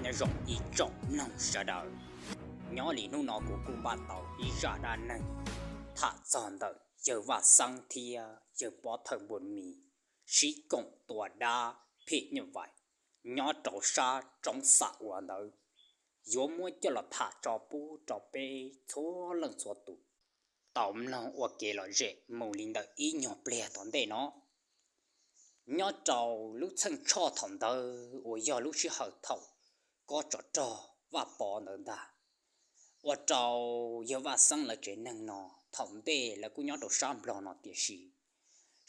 Nyob zoo ib tsoom mloog sawv daws, nyob li hnub no kuv kuj npaj tau ib zaj dab neeg tham txog ntawm yawg Vaj Xeeb thiab yawg Pob Thawj Npua Mis sib koom tua dab phim nyuj vais nyob rau sab roob Xam Uas ntawd, yuav muab coj los tham tso pub rau peb txhua leej txhua tus tau mloog ua kev lom zem mus li ntawm ib nyuag pliag tom ntej no. Nyob rau lub txheej tshoj thaum ntawd uas yog lub sij hawm thaum kob tsov rog Vaj Pov ntawd ntag, ua rau yawg Vaj Xeeb lawv tsev neeg no, thaum ntej lawv kuj nyob rau sab Nplog no tiam sis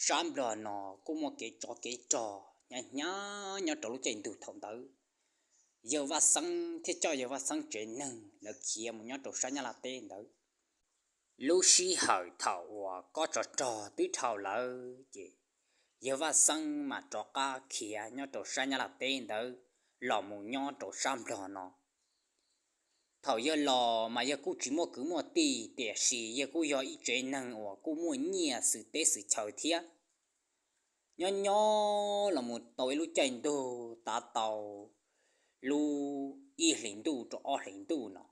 sab Nplog no kuj muaj kev tsov kev rog hnyav hnyav nyob rau lub caij ntuj thaum ntawd. Yawg Vaj Xeeb thiaj coj yawg Vaj Xeeb tsev neeg lawv khiav mus nyob rau sab Nyab Laj teb ntawd. Lub sij hawm thaum uas kob tsov rog twb dhau lawm ces yawg Vaj Xeeb mam rov qab khiav nyob rau sab Nyab Laj teb ntawd los mus nyob rau sab Nplog no. Thaum yawg los mas yawg kuj tsis muaj kwv muaj tij tiam sis yawg kuj yog ib tsev neeg uas kuj muaj nyiaj xwm teb xwm chaw thiab. Nyob nyob los mus tau ib lub caij ntuj tav tau lub ib hlis ntuj rau ob hlis ntuj no,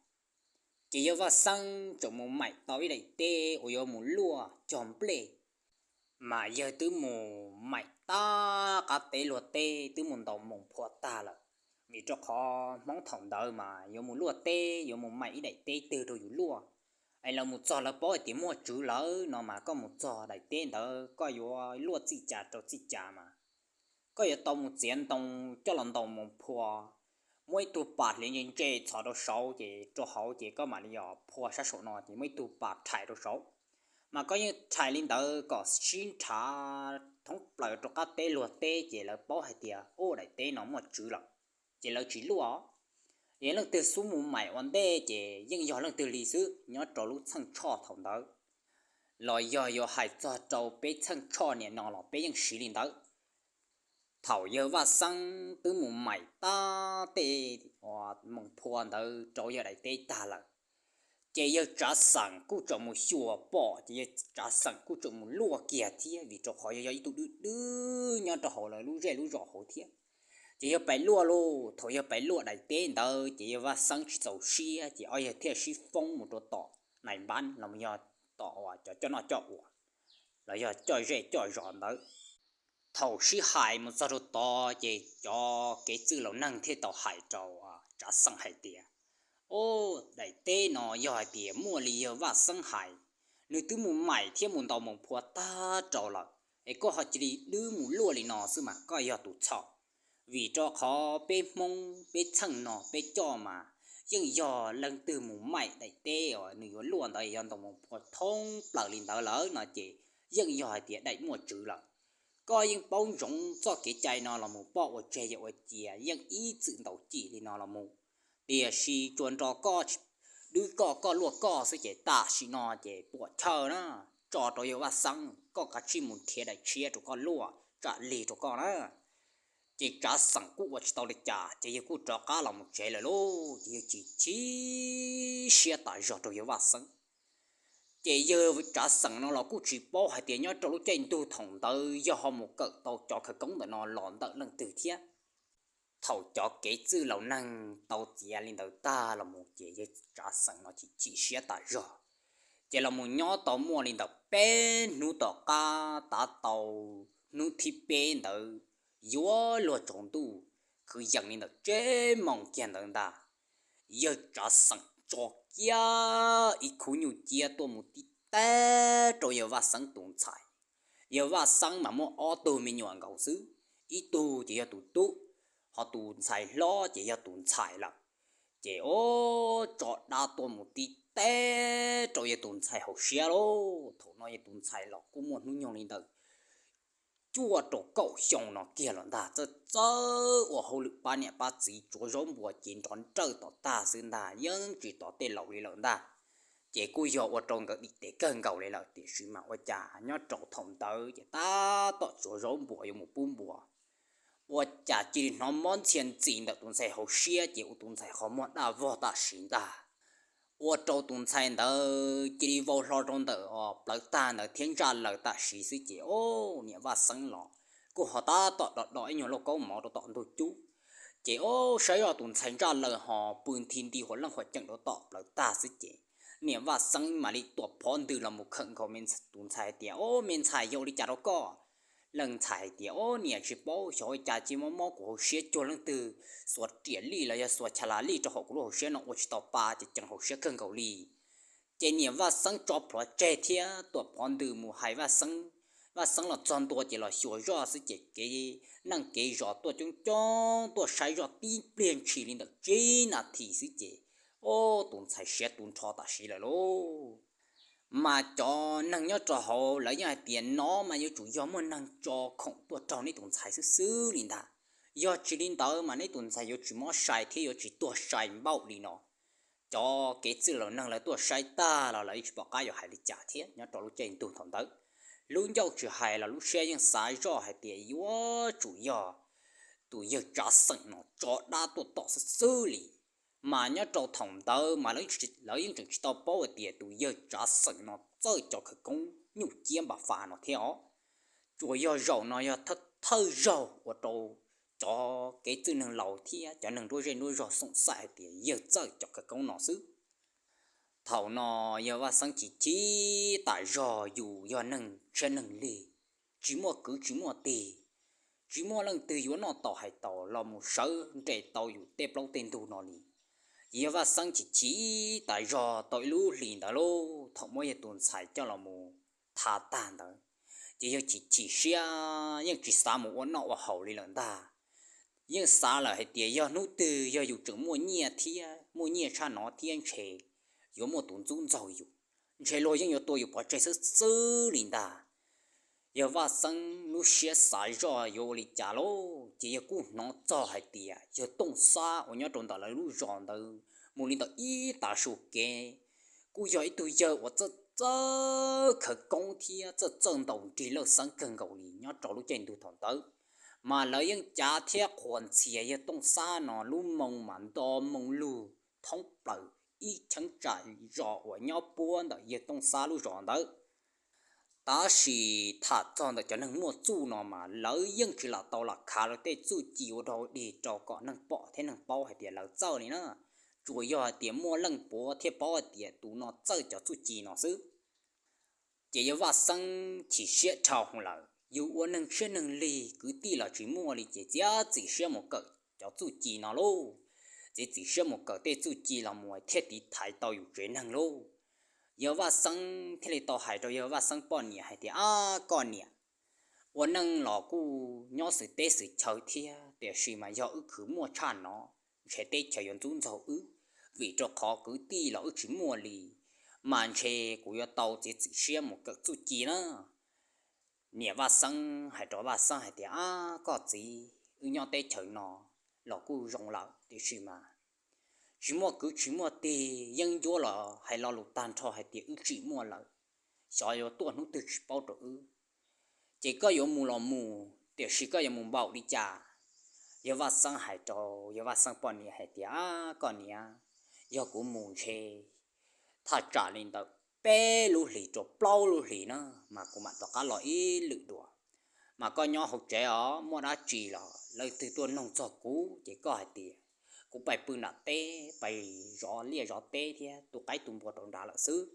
ces yawg Vaj Xeeb tseem mus maim tau ib daim teb uas yuav mus luaj cog nplej. Mas yawg twb mus maim tab qab teb luag teb twb mus ntaus moos phua tag lawm, vim rau qhov Hmoob thaum ntawd mas yuav mus luaj teb yuav mus maim ib daim teb twg rau yus luaj, es lawv mus txog lawv paub hais tias muaj tswv lawm no mas koj mus txog daim teb ntawd koj yuav luaj txij cas rau txij cas mas koj yuav tau mus txiav ntoo coj los ntaus moos phua, muab ib tug pas hliv ntse ntse txhos rau saud ces rau hauv ces koj mam li yog phua sab saum no ces muab ib tug pas rhais rau saud. Mas koj yeej rhais li ntawd kom sib nrhav thoob plaws rau qab teb luag teb ces lawv paub hais tias ub daim teb no muaj tswv lawm, ces lawv tsis luaj. Es leej twg xub mus maim ua ntej ces yeej yog leej twg li xwb nyob rau lub txheej tshoj thaum ntawd, los yog yuav hais txog rau peb txheej tshoj niam no los peb yeej siv li ntawd. Thaum yawg Vaj Xeeb twb mus maim tab tej moos phua ntawd rau yawg daim teb tag lawm, ces yawg Tsav Xeem kuj tseem mus xyuas pom ces yawg Tsav Xeem kuj tseem mus luaj kiag thiab vim rau qhov yawg yog ib tug dwb dwb nyob rau hauv lawv lub zej lub zos hauv thiab. Ces yawg pais luaj lauj, thaum yawg pais luaj daim teb ntawd ces yawg Vaj Xeeb tsis txaus siab ces ob yawg thiaj sib foob mus rau tom nais npab los yog tom uas cov coj noj coj ua los yog coj zej coj zos ntawd. Thaum sib hais mus txog rau tod ces cov kev txwj laus neeg thiaj tau hais rau Tsav Xeem hais tias, ub, daim teb no yog hais tias muaj li yawg Vaj Xeeb hais, nws twb mus maim thiab mus ntaus moos phua tag rau lawm es koj ho cia li dwb mus luaj li no xwb mas koj yog tus txhaum. Vim rau qhov peb Hmoob peb txheej no peb coj mas yeej yog leej twg mus maim daim teb uas nws yuav luaj ntawd yog ntaus moos phua thoob plaws li ntawd lawm no ces yeej yog hais tias daim muaj tswv lawm. Koj yeej paub ntsoov txoj kev cai no los mus poj ua tseg yawm ua cia yeej ib txwm ntaus cim li no los mus, tiam sis tsuas nrog koj dwb koj koj luaj koj xwb ces tam sim no ces puam chawj na, tso rau yawg Vaj Xeeb koj kav tsij mus nrhiav daim tshiab rau koj luaj tsam lig rau koj na. Ces Tsav Xeem kuj ua tsis tau li cas ces yawg kuj rov qab los mus tsev lawm lauj, ces yawg chim chim siab tas zog rau yawg Vaj Xeeb. Ces yawg Tsav Xeem no los kuj tsis paub hais tias nyob rau lub caij ntuj thaum ntawd yog ho mus kawm tau cov khawv koob ntawm no los ntawm leej twg thiab. Thaum cov kev txwj laus neeg tau txiav li ntawd tag los mus ces yawg Tsav Xeem no chim chim siab tas zog. Ces los mus nyob tau muaj li ntawm peb hnub tom qab tav tau hnub thib peb ntawd yuav luag tsaus ntuj, kwv yees li ntawm tseb moos kiag ntawd ntag, yawg Tsav Xeem tso kiag ib khub nyuj ciab tuaj mus tib teb rau yawg Vaj Xeeb tus ntxhais. Yawg Vaj Xeeb mas muaj ob tug me nyuam nkaus xwb, ib tug ces yog tus tub, ho tus ntxhais hlob ces yog tus ntxhais lawm. Ces ub, tso dab tuaj mus tib teb rau yawg tus ntxhais hauv siab lauj. Thaum no yawg tus ntxhais los kuj muaj hnub nyoog li ntawm cuaj rau kaum xyoo no kiag los ntag, txawj txawj ua hauj lwm pab niam pab txiv tsuav zaub npua ces nrov nrawj tom tag xwb ntag, yeej tsis tos tej laus li lawm ntag. Ces kuj yog ua rau nkawd dim tes kawg nkaus li lawm, tiam sis mas ua cas nyob rau thaum ntawd ces tab tom tsuav zaub npua yuav mus pub npua, ua cas cia li hnov mob ntxhia ntxis ntawm tus ntxhais hauv siab ces ua tus ntxhais qhov muag daj vog tam sim ntag. Ua rau tus ntxhais ntawd cia li vau hlo rau ntawm plawv tag ntawd thiab ntsaj laws tam sim xwb ces ub, niam Vaj Xeeb los kuj ho tab tom do do ib nyuag lauj kaub mov rau tom ntug cub. Ces ob saib zoj tus ntxhais ntsaj laws ho pw nthi nti huam leej huam ceem rau tom plaws tag xwb ces niam Vaj Xeeb mam li tuam phov ntws los mus khawm nkaus tus ntxhais hais tias, Ob, me ntxhais, yog ua li cas rau koj? Leej ntxhais hais tias, Ob niam, tsis paub xyov ua cas cia mob mob kuv hauv siab cuag leej twg xuas riam lij los yog xuas cha las lij rau hauv kuv lub hauv siab no ua tsis tau pa ces ceev hauv siab kawg nkaus li. Ces niam Vaj Xeeb tso plhuav tseg thiab tuam phov ntws mus hais Vaj Xeeb. Vaj Xeeb los txog ntua ces los xyuas zoj xwb ces kev neej kev zos tuaj coob coob tuaj saib zoj tib pliag ntshis li ntawm tsib nas this xwb ces, ob, tus ntxhais siav tu nrho tam sim lawm lauj. Mas cov neeg nyob rau hauv lawv yeej hais tias, Nov mas yuav tsum yog muaj neeg tso khoom tuaj raug neb tus ntxhais xwb xwb li ntag. Yog tsis li ntawd mas neb tus ntxhais yuav tsis mob sai thiab yuav tsis tuag sai npaum li no. Cov kev txwj laus neeg lawv tuaj saib tag los lawv yeej tsis pom qab yuav hais li cas thiab nyob rau lub caij ntuj thaum ntawd. Lub ncauj tsis hais los lub siab yeej xav zoj hais tias yuav tsum yog tus yawg Tsav Xeem no tso dab tuaj tom xwb xwb li. Mas nyob rau thaum ntawd mas lawv yeej tseem tsis tau paub hais tias tus yawg Tsav Xeem no txawj cov khawv koob nyuj ciab npa fas no thiab os. Tsuas yog zaum no yog thawj zaug ua rau cov kev txwj neeg laus thiab cov neeg nruab zej nruab zog xoom xaim hais tias yawg txawj cov khawv koob no xwb. Thaum no yawg Vaj Xeeb chim chim tas zog, yus yog neeg tshiab neeg lig, tsis muaj kwv tsis muaj tij, tsis muaj leej twg yuav noj tau hais tau los mus sawv nres tau yus tej plaub tej ntug no li. Ces yawg Vaj Xeeb chim chim tas zog tau ib lub hlis ntawd lauj, thaum muab yawg tus ntxhais coj los mus tha tag ntawd, ces yawg chim chim siab yeej tsis xav mus ua noj ua haus li lawm ntag. Yeej xav lawm hais tias yog hnub twg yog yus tseem muaj nyiaj thiab muaj nyiaj tshaj no thiab ntshe yuav muaj tus ntxub ntxaug yus, ntshe luag yeej yuav tua yus pov tseg xwb xwb li ntag. Yawg Vaj Xeeb lub siab xav zoj yuav ua li cas lauj, ces yawg kuj hnov txog hais tias yawg Tooj Xab uas nyob rau ntawm lawv lub zos ntawd mus li ntawm ib tav su kev, kuj yog ib tug yawg uas txawj txawj khawv koob thiab txawj txawj ntaus nrig lawj xeeb kawg nkaus li nyob rau lub caij ntuj thaum ntawd. Mas lawv yeej cav thiab qhuas ntxhias yawg Tooj Xab no lub moo mas nto moo lug thoob plaws ib cheeb tsam zos uas nyob puab ntawm yawg Tooj Xab lub zos ntawd. Tab sis tham txog ntawm cov neeg muaj txuj no mas lawv yeej tsis lam tau lam khav lawv tej txuj ci ua dog dig rau kom neeg pom thiab neeg paub hais tias lawv txawj li na. Tsuas yog hais tias muaj leej puav thiaj paub hais tias tus no txawj cov txuj ci no xwb. Ces yawg Vaj Xeeb chim siab dhau lawm, yus ua neeg tshiab neeg lig kwv tij los tsis muaj li ces txiav txim siab mus kawm cov txuj ci no lauj. Txiav txim siab mus kawm tej txuj ci los mus thiaj tiv thaiv tau yus tsev neeg lauj. Yawg Vaj Xeeb thiaj li tau hais rau yawg Vaj Xeeb poj niam hais tias, Ab, koj niam, ua neej los kuj nyob xwm teb xwm chaw thiab, tiam sis mas yog wb khwv muaj tshaj no, ntshe teb chaws yuav ntxub ntxaug wb, vim rau qhov kwv tij los wb tsis muaj li, mas ntshe kuv yuav tau txiav txim siab mus kawm txuj ci na. Niam Vaj Xeeb hais rau Vaj Xeeb hais tias, Ab, koj txiv, wb nyob teb chaws no los kuj zoo lawm, tiam sis mas tsis muaj kwv tsis muaj tij, yeeb ncuab los hais lo lus tag nrho hais tias wb tsim muaj lawm, xyov yuav tuaj hnub twg tsis paub rau wb. Ces koj yuav mus los mus, tiam sis koj yuav mus npaum li cas? Yawg Vaj Xeeb hais rau yawg Vaj Xeeb poj niam hais tias, Ab, koj niam, yog kuv mus ntshe thaj tsam li ntawm peb lub hlis rau plaub lub hlis na, mas kuv mam rov qab los ib lwm dua. Mas koj nyob hauv tsev os, muaj dab tsi los leej twg tuaj noog txog kuv ces koj hais tias kuv pais pw nram teb, pais zov liaj zov teb thiab tu qaib tu npua rau nrad lawm xwb.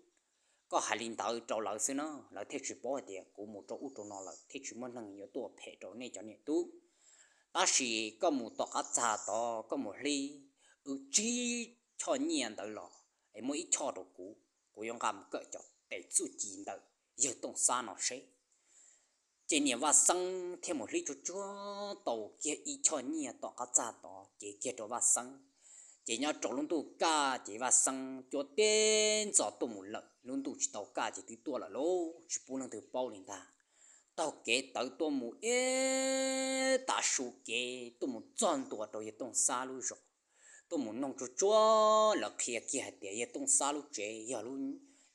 Koj hais li ntawd rau lawv xwb na, lawv thiaj tsis paub hais tias kuv mus rau ub rau no lawm thiaj tsis muaj neeg yuav tuaj phem rau nej cov niam tub. Tab sis koj mus tom qab txag tod koj mus hlib wb tsib choj nyiaj ntawd los es muab ib choj rau kuv, kuv yuav nqa mus kawm cov tes txuj ci ntawm yawg Tooj Xab no seb. Ces niam Vaj Xeeb thiaj mus hlib tsuag tsuag tau kiag ib choj nyiaj tom qab txag tod cev kiag rau Vaj Xeeb. Ces nyob rau lub ntuj kaj ces Vaj Xeeb cuab tib ntxov tuaj mus lawm, lub ntuj tsis tau kaj ces twb tuaj lawm lauj, tsis pub leej twg paub li ntag. Taug kev tawv tuaj mus ib tav su kev tuaj mus txog ntua rau yawg Tooj Xab lub zos, tuaj mus noog tsuag tsuag lawv qhia kiag hais tias yawg Tooj Xab lub tsev yog lub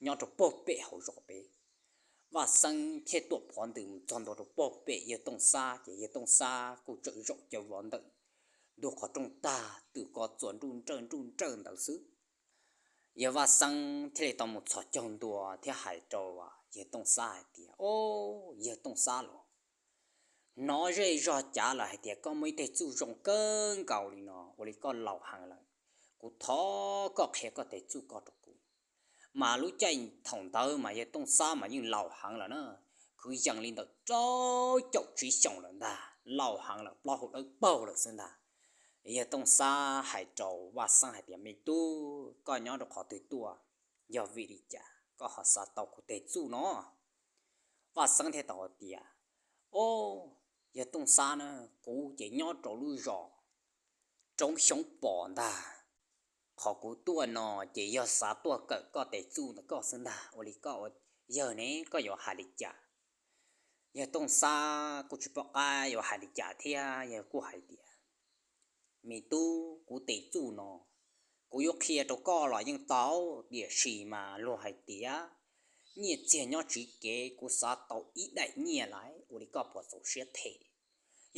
nyob rau puag pem hauv zos pem. Vaj Xeeb thiaj tuam phov ntws mus txog ntua rau puag pem yawg Tooj Xab ces yawg Tooj Xab kuj tseem zaum caw vov ntawm ntug qhov rooj tag twm ko txuas nruj nrawj nruj nrawj ntawd xwb. Yawg Vaj Xeeb thiaj li tau mus txhos caug ntua thiab hais rau yawg Tooj Xab hais tias, Au, yawg Tooj Xab los, hnov zej zog cav lawm hais tias koj muaj ib teg txuj zoo kawg nkaus li no, ua li koj laus heev lawm, kuv thov koj qhia koj tes txuj koj rau kuv. Mas lub caij thaum ntawd mas yawg Tooj Xab mas yeej laus heev lawm na, kwv yees li ntawm rau caum tsib xyoos lawm ntag, laus heev lawm, plaub hau dawb paug lawm xwb ntag. Yawg Tooj Xab hais rau Vaj Xeeb hais tias, Me tub, koj nyob rau qhov twg tuaj? Yog vim li cas koj ho xav tau kuv tes txuj no? Vaj Xeeb thiaj tau hais tias, O, yawg Tooj Xab na, kuv ces nyob rau lub zos Roob Xyoob Pos ntag. Qhov kuv tuaj no ces yog xav tuaj kawm koj tes txuj ntawm koj xwb ntag. Ua li koj ua yawg ne, koj yuav hais li cas? Yawg Tooj Xab kuj tsis pom qab yuav hais li cas thiab, yawg kuj hais tias, Me tub, kuv tes txuj no kuv yuav qhia rau koj los yeej tau, tiam sis mas luag hais tias nyiaj txiag nyob tsiv kev, kuv xav tau ib daim nyiaj lawm, ua li koj puas txaus siab them?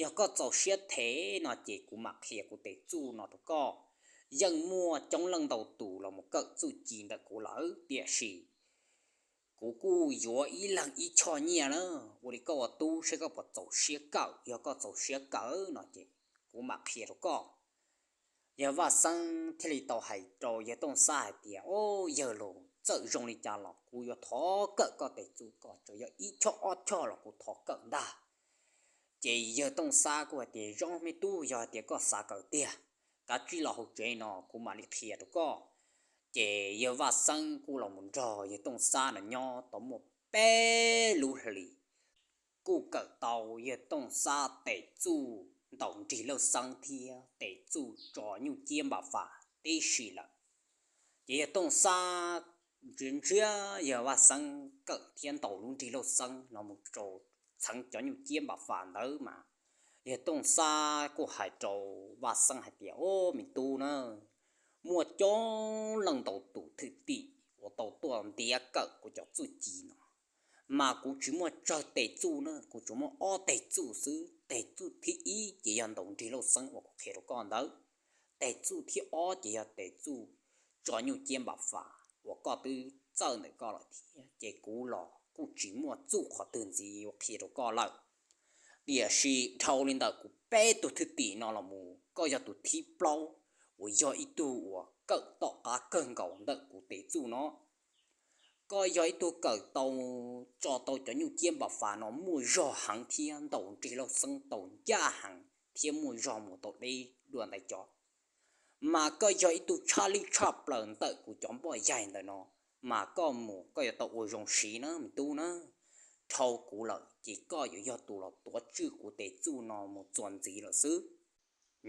Yog koj txaus siab them no ces kuv mam qhia kuv tes txuj no rau koj. Yeej muaj coob leej ntau tus los mus kawm txuj ci ntawm kuv lawm, tiam sis kuv kuj yuav ib leeg ib choj nyiaj na. Ua li koj ua tub seb koj puas txaus siab kawm, yog koj txaus siab kawm no ces kuv mam qhia rau koj. Yawg Vaj Xeeb thiaj li tau hais rau yawg Tooj Xab hais tias, O, yawg los, txawm zoo li cas los kuv yuav thov kawm koj tes txuj, koj txawm yog ib choj ob choj los kuv thov kawm ntag. Ces yawg Tooj Xab kuj hais tias, Zoo me tub, yog hais tias koj xav kawm tiag, kav tsij los hauv tsev no kuv mam li qhia rau koj. Ces yawg Vaj Xeeb kuj los mus nrog yawg Tooj Xab no nyob tau muaj peb lub hlis, kuj kawm tau yawg Tooj Xab tes txuj ntaus nrig lauj xeeb thiab tes txuj tso nyuj ciab npam fas tib si lawm. Ces yawg Tooj Xab ntsia ntsia yawg Vaj Xeeb kawm thiab ntaus lub nrig lauj xeeb no mus rau txheev cov nyuj ciab npam fas ntawd mas, yawg Tooj Xab kuj hais rau Vaj Xeeb hais tias, O, me tub na, muaj coob leej ntau tus thwj tim uas tau tuaj ntiav kawm kuv cov txuj ci no, mas kuv tsis muaj tsawg tes txuj na, kuv tsuas muaj ob tes txuj xwb. Tes txuj thib ib ces yog ntaus nrig lauj xeeb uas kuv qhia rau koj ntawd. Tes txuj thib ob ces yog tes txuj tso nyuj ciab npam fas uas koj twb txawj ntawm koj lawm thiab, ces kuv los kuj tsis muaj txuj qhov twg ntxiv yuav qhia rau koj lawm. Tiam sis dhau li ntawm kuv peb tug thwj tim no los mus, koj yog tus thib plaub uas yog ib tug uas kawm tom qab kawg nkaus ntawm kuv tes txuj no. Koj yog ib tug kawm tau, tso tau cov nyuj ciab npam fas no muaj zog heev thiab ntaus nrig lauj xeeb tau ncaj heev thiab muaj zog mus tau deb dua ntawd cov, mas koj yog ib tug tshaj lij tshaj plaws ntawm kuv cov npoj yaig ntawm no, mas koj mus koj yuav tau ua zoo siv na me tub na. Dhau kuv lawm ces koj yuav yog tus los tuav tswj kuv tes txuj no mus txuas ntxiv lawm xwb.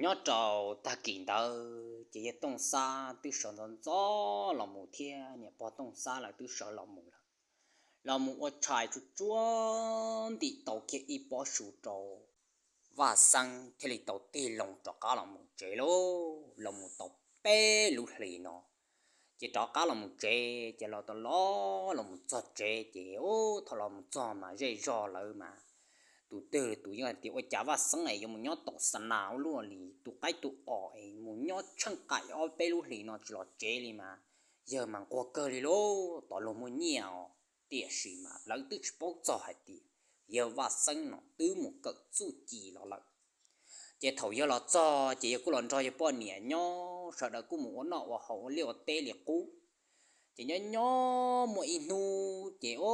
Nyob rau tag kis ntawd ces yawg Tooj Xab twb sawv ntxov ntxov los mus thiab niam pog Tooj Xab lawv twb sawv los mus lawm, los mus ua tshais tsuag tsuag ntim tau kiag ib pob su rau Vaj Xeeb thiaj li tau tig loo rov qab los mus tsev lauj. Los mus tau peb lub hlis no ces rov qab los mus tsev, ces los tau los los mus txog tsev ces, ub, thaum los mus txog mas zej zog lawv mas tus twg tus yeej hais tias, Ua cas Vaj Xeeb es yuav mus nyob tom xa nas ua luaj li, tus qaib tus os es mus nyob tsheej qaim ob peb lub hlis no tsis los tsev li mas, yawg mas nquag kawg li lauj, tom luag muaj nyiaj os. Tiam sis mas lawv twb tsis paub txog hais tias yawg Vaj Xeeb no twb mus kawm txuj ci los lawm. Ces thaum yawg los txog ces yawg kuj los nrog yawg poj niam nyob, sawv daws kuj mus ua noj ua haus ua liaj ua teb li qub. Ces nyob nyob muaj ib hnub ces, o,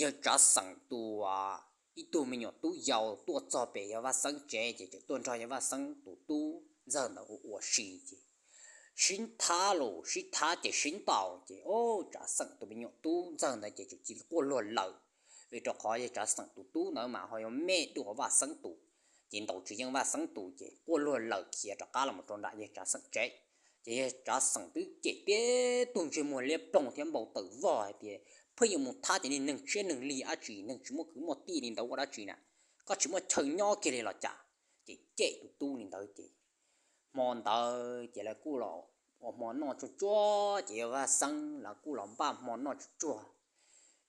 yawg Tsav Xeem tus, ib tug me nyuam tub yau tuaj txog pem yawg Vaj Xeeb tsev ces txawm tuaj nrog yawg Vaj Xeeb tus tub ntxawg ntawd ua ua si ces sib thab los sib thab ces sib ntaus ces, o, Tsav Xeem tus me nyuam tub ntxawg ntawd ces txawm cia li quaj luag lawm. Vim rau qhov yawg Tsav Xeem tus tub ntawd mas ho yog me dua Vaj Xeeb tus, ces ntaus tsis yeej Vaj Xeeb tus ces quaj luag lawm khiav rov qab los rau nram yawg Tsav Xeem tsev. Ces yawg Tsav Xeem twb cem tib tug ntsej muag liab ploog thiab npau taws vog hais tias, Pheej yuav mus thab cov niag neeg tshiab neeg lig dab tsi, neeg tsis muaj kwv muaj tij li ntawd ua dab tsi na? Koj tsis muaj chaw nyob kiag li los cas? Ces cem tus tub li ntawd ces hmo ntawd ces lawv kuj los ua hmo noj tsuag tsuag, ces yawg Vaj Xeeb lawv kuj los npaj hmo noj tsuag tsuag.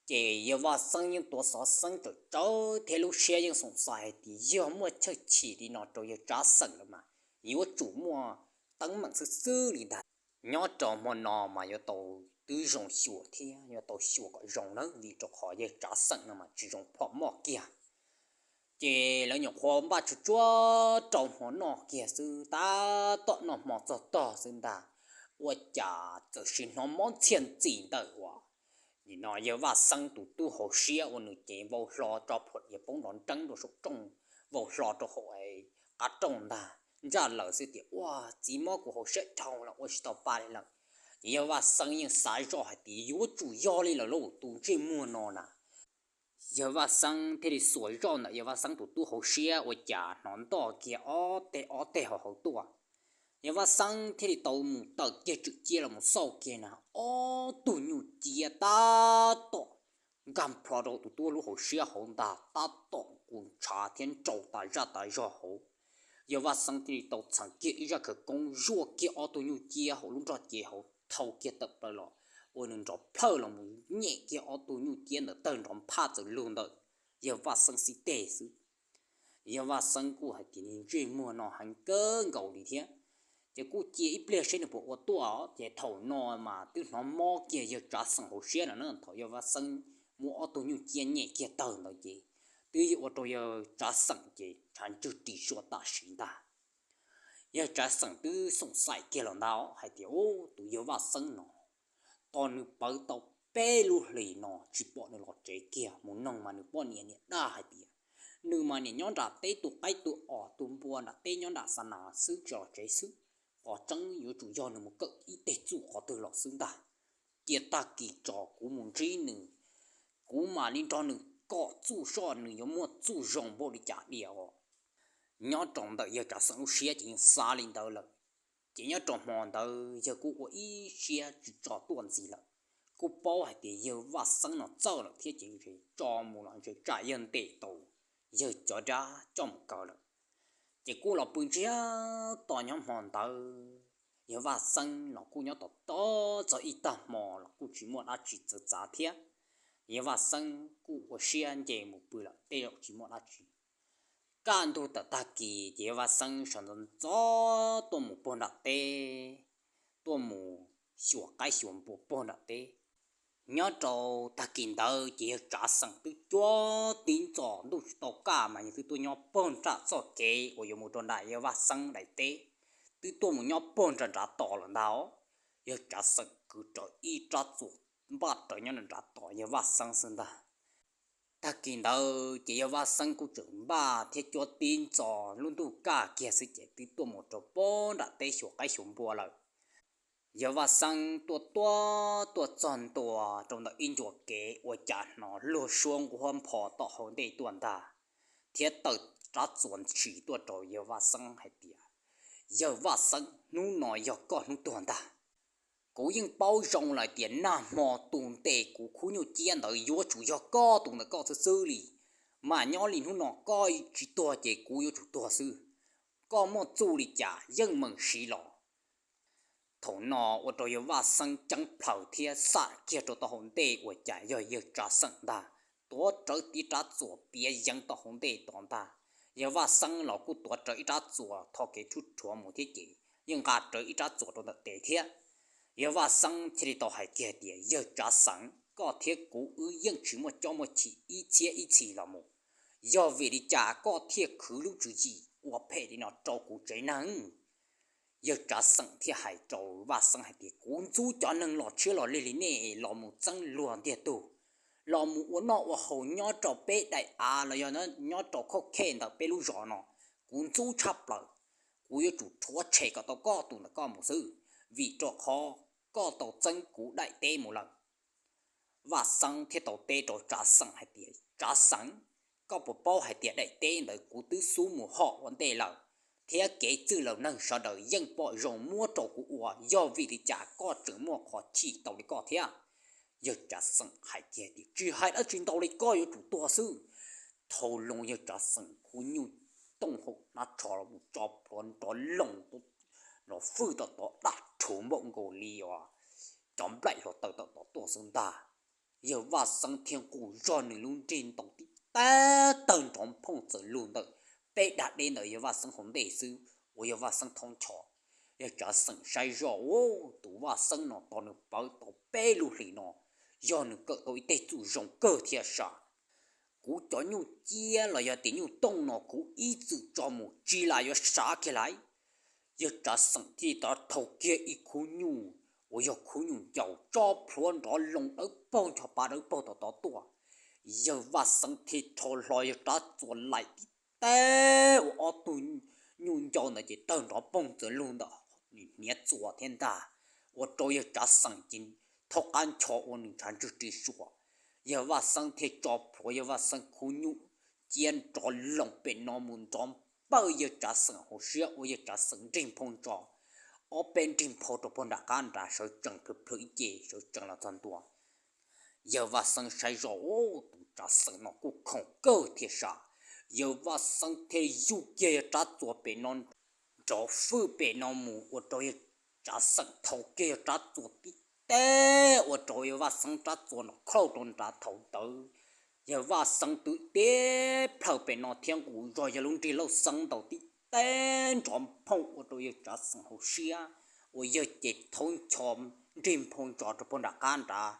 Ces yawg Vaj Xeeb yeej tuav xov xeeb tsawv tsawv thiab lub siab yeej xoom xais hais tias yog muaj chaw chim li no rau yawg Tsav Xeem lawm mas yuav tsum muaj teeb meem xwb xwb li ntag. Nyob rau hmo no mas yuav tau twb zoo xyuas thiab yuav tau xyuas kom zoo nawb, vim rau qhov yawg Tsav Xeem no mas tsis zoo phom moj kiag. Ces lawv nyuam qhuav npaj tsuag tsuag rau hmo noj kiag xwb, tab tom noj hmo txog tog xwb ntag, ua cas txawm sim hnov mob ntxhiaj ntxim ntawm uas nim no yawg Vaj Xeeb tus tub hauv siab uas nws cev vau hlo tso plhuav yawg poob nrov nreeb rau saum rooj, vau hlo rau hauv qab rooj ntag, ntsaj lawm xwb tias, Ua, txiv mob kuv hauv siab dhau lawm, ua tsis tau pa li lawm. Ces yawg Vaj Xeeb yeej xav zoj hais tias yuav tsum yog li lawm lauj, tus ntsej muag no na. Yawg Vaj Xeeb thiaj li xuas zoj ntawm yawg Vaj Xeeb tus tub hauv siab ua cas hnov ntoj kiag ob teg ob teg hauv hauv tuaj. Yawg Vaj Xeeb thiaj li tau mus tawm kiag tswm ciab los mus xauj kiag na, ob tug nyuj ciab tab tom nkag plho rau tus tub lub hauv siab hauv ntag, tab tom nqus ntshav thiab nrau tas zaj tas zog hauv. Yawg Vaj Xeeb thiaj li tau txheem kiag ib zaj khawv koob zuaj kiag ob tug nyuj ciab hauv lub nroj cev hauv thau kiag tawm plaws los, ua nws nrov plhawj los mus nyem kiag ob tug nyuj ciab ntawd tawg nrov nphaj txawm lug ntawm yawg Vaj Xeeb xib teg xwb. Yawg Vaj Xeeb kuj hais tias nws ntsej muag no heev kawg nkaus li thiab, ces kuj cia ib pliag seb nws puas ua tuaj. Ces thaum no mas twb hnov mob kiag yawg Tsav Xeem hauv siab lawm na. Thaum yawg Vaj Xeeb muab ob tug nyuj ciab nyem kiag tawg ntawd ces twb ua rau yawg Tsav Xeem ces tshav ntswg ris suas tam sim ntag. Yawg Tsav Xeem twb xoom xaim kiag los ntag hais tias, Ub, tus yawg Vaj Xeeb no, tos nws pawv tau peb lub hlis no tsis pom nws los tsev kiag. Mus noog mas nws poj niam niam dab hais tias nws mas niam nyob nram teb tu qaib tu os tu npua nram teb nyob nram xa nas xwb tsis los tsev xwb. Qhov tseeb yuav tsum yog nws mus kawm ib teg txuj qhov twg los xwb ntag. Cia tag kis tso kuv mus ntsib nws, kuv mam li nrog nws kom txuj soj nws yuav muaj txuj zoo npaum li cas diam os. Nyob rau ntawm yawg Tsav Xeem lub siab ces yeej xav li ntawd lawm. Ces nyob rau hmo ntawd yawg kuj ua ib siab tsis tso tuaj ntxiv lawm, kuj paub hais tias yawg Vaj Xeeb no txawj lawm thiab ces tso mus los ntshe tsam yawg ntes tau yawg cov dab coj mus kaw lawm. Ces kuj los pw ntsiag to nyob hmo ntawd, yawg Vaj Xeeb los kuj nyob tom tom txog ib tag hmo los kuj tsis muaj dab tsi txawv txav thiab. Yawg Vaj Xeeb kuj ua siab nce mus pw lawm tej zaum tsis muaj dab tsi. Kaj ntug tawm tag kis ces yawg Vaj Xeeb sawv ntxov ntxov tuaj mus puag nram teb, tuaj mus xyuas qaib xyuas npua puag nram teb. Nyob rau tag kis ntawd ces yawg Tsav Xeem twb cuab tib ntxos ntuj tsis tau kaj mas yawg twb tuaj nyob puag nram txoj kev uas yuav mus rau nram yawg Vaj Xeeb daim teb, twb tuaj mus nyob puag nram nrad tos lawm ntag. Yawg Tsav Xeem kwv rawv ib rab txuas npaj rawv nyob nram nrad tos yawg Vaj Xeeb xwb ntag. Tag kis ntawd ces yawg Vaj Xeeb kuj tseem npaj thiab cuab tib ntxos lub ntuj kaj kiag xwb ces twb tuaj mus rau puag nram teb xyuas qaib xyuas npua lawm. Yawg Vaj Xeeb tuaj tuaj tuaj txog ntua rau ntawm ib ncua kev ua cas hnov luag suab nquab npho tom hauv ntej tuaj ntag, thiab tawm rab txuas ntshis tuaj rau yawg Vaj Xeeb hais tias, Yawg Vaj Xeeb, hnub no yog koj hnub tuag ntag. Kuv yeej paub zoo lawm tias nag hmo tus ntes kuv khub nyuj ciab ntawd yuav tsum yog koj tus ntawm koj xwb xwb li, mas nyob li hnub no koj tsis tuag ces kuv yuav tsum tuag xwb. Koj muaj txuj li cas yeej meem siv los. Thaum no ua rau yawg Vaj Xeeb ceeb plaws thiab xam kiag rau tom hauv ntej ua cas yog yawg Tsav Xeem ntag, tuav rawv tib rab txuas piav yeev tom hauv ntej tod ntag. Yawg Vaj Xeeb los kuj tuav rawv ib rab txuas tho kev tshuj rhuav mus thiab ces yeej nqa rawv ib rab txuas rau ntawm tes thiab. Yawg Vaj Xeeb thiaj li tau hais kiag tias, Yawg Tsav Xeem, koj thiab kuv wb yeej tsis muaj cob muaj chim ib txhiab ib txhis los mus, yog vim li cas koj thiaj khwv lub tswv yim ua phem li no rau kuv tsev neeg? Yawg Tsav Xeem thiaj hais rau Vaj Xeeb hais tias, Kuv ntxub cov neeg los tshiab los lig li nej los mus txeeb luag ntiag tug, los mus ua noj ua haus nyob rau peb daim av los yog nyob rau khauj khej ntawm peb lub zos no, kuv ntxub tshaj plaws. Kuv yuav tsum rhuav tshem kom tau koj tus ntawm koj mus xwb, vim rau qhov koj tau txeeb kuv daim teb mus lawm. Vaj Xeeb thiaj tau teb rau Tsav Xeem hais tias, Tsav Xeem, koj puas paub hais tias daim teb ntawd kuv twb xub mus hom ua ntej lawm, thiab kev txwj laus neeg sawv daws yeej pom zoo muab rau kuv ua, yog vim li cas koj tseem muaj qhov chim tau li koj thiab? Yawg Tsav Xeem hais kiag tias, Tsis hais dab tsi ntau li, koj yuav tsum tuag xwb. Thau loo yawg Tsav Xeem khub nyuj tooj hauv hnab tsho los tso plhuav nrov loos, nrov fwj tom tod daj rhuv npaum nkaus li os cov nplaim hluav taws tom tod tuaj xwb ntag. Yawg Vaj Xeeb thiaj nqus zog nws lub nrig ntaus tib tag tawg nrov nphooj txawm lug ntawm peb dag deb ntawm yawg Vaj Xeeb hauv ntej xwb uas yawg Vaj Xeeb thaub ncho. Yawg Tsav Xeem saib zoj, Ub, tus Vaj Xeeb no tos nws pawv tau peb lub hlis no, yog nws kawm tau ib teg txuj zoo kawg thiab sas. kuv cov nyuj ciab los yog tias nyuj tooj no kuv ib txwm tso mus tsis lam yuav sav kiag lawm. Yawg Tsav Xeem thiaj rov thau kiag ib khub nyuj uas yog khub nyuj ncau tso plhuav nrov loo dawb paug ncho pa dawb paug tom tod tuaj. Yawg Vaj Xeeb thiaj rho hlo yawg Tsav Txuas laim tib teg ua ob tug nyuj ncau ntawd ces tawg nrov poog txawm lug ntawm hniav txuas thiab ntag, ua rau yawg Tsav Xeem ces thaub qab ncho ua nws ntshav ntswg ri suas. Yawg Vaj Xeeb thiaj tso plhuav yawg Vaj Xeeb khub nyuj ciab nrov loo pem no mus nrov npawj yawg Tsav Xeem hauv siab ua yawg Tsav Xeem nrig nphau ntso, ob peb nrig nphau rau puag nram qab nrad sawv tsees plhws plhws ib ce sawv tsees los txog ntua. Yawg Vaj Xeeb saib zoj, tus Tsav Xeem no kuj khoom kawg thiab sas. Yawg Vaj Xeeb thiaj yuj kiag yawg Tsav Txuas pem no nrov fwj pem no mus ua rau yawg Tsav Xeem thau kiag yawg Tsav Txuas tib teg ua rau yawg Vaj Xeeb Tsav Txuas no khauj rau nrad. Thaum ntawd yawg Vaj Xeeb twb tib plhaw pem no thiab nqus zog yawg lub nrig lauj xeeb ntaus tib teg nrov nphooj ua rau yawg Tsav Xeem hauv siab, uas yawg ces thaub ncho nrig nphau ntso rau puag nram qab nrad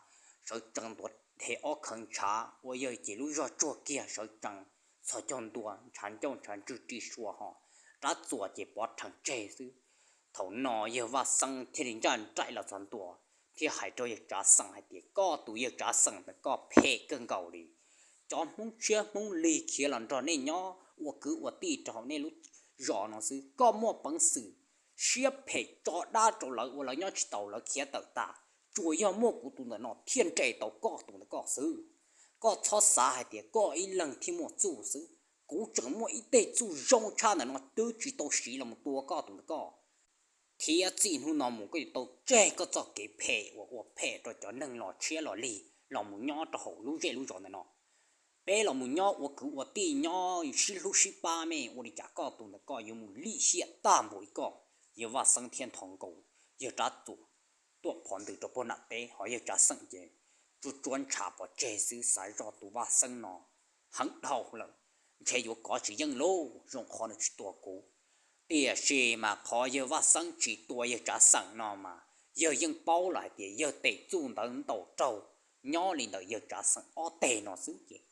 sawv tsees ntuav dhev ob khawv ntshav, uas yawg ces lub zog tsuag kiag sawv tsees txhos caug ntua ntshav ncauj ntshav ntswg ri suas ho. Tsav Txuas ces pov rhees tseg xwb. Thaum no yawg Vaj Xeeb thiaj li ncaj nraim los txog ntua thiab hais rau yawg Tsav Xeem hais tias, koj tus yawg Tsav Xeem ntawd koj phem kawg nkaus li. Cov Hmoob tshiab Hmoob lig khiav los nrog nej nyob ua kwv ua tij rau hauv nej lub zos no xwb, koj muaj peev xwm siab phem tso dab rau lawv ua lawv nyob tsis tau lawv khiav tawm tas, tsuas yog muaj kuv tus ntawm no thiaj nres tau koj tus ntawm koj xwb. Koj txhob xav hais tias koj ib leeg thiaj muaj txuj xwb, kuv tseem muaj ib teg txuj zoo tshaj ntawm no twb tsis tau siv los mus tua koj tus ntawm koj. Thiab txij hnub no mus koj yuav tau tseg koj txoj kev phem uas ua phem rau cov neeg los tshiab los lig los mus nyob rau hauv lub zej lub zos ntawm no. Peb los mus nyob ua kwv ua tij nyob sib hlub sib pab me ua li cas koj tus ntawm koj yuav mus lim hiam tag npaum li koj. Yawg Vaj Xeeb thiaj nthos nkaus yawg Tsav Txuas tuaj phov ntws rau puag nram teb, ho yawg Tsav Xeem ces tsuab tsuab ntshav pov tseg xwb, xav zoj tus Vaj Xeeb no heev dhau lawm, ntshe yuav kov tsis yeej lauj, zoo qhov nws tsis tua kuv. Tiam sis mas qhov yawg Vaj Xeeb tsis tua yawg Tsav Xeem no mas yawg yeej paub lawm hais tias yawg tes txuj ntawd ntaus raug nyob li ntawm yawg Tsav Xeem ob teg no xwb ces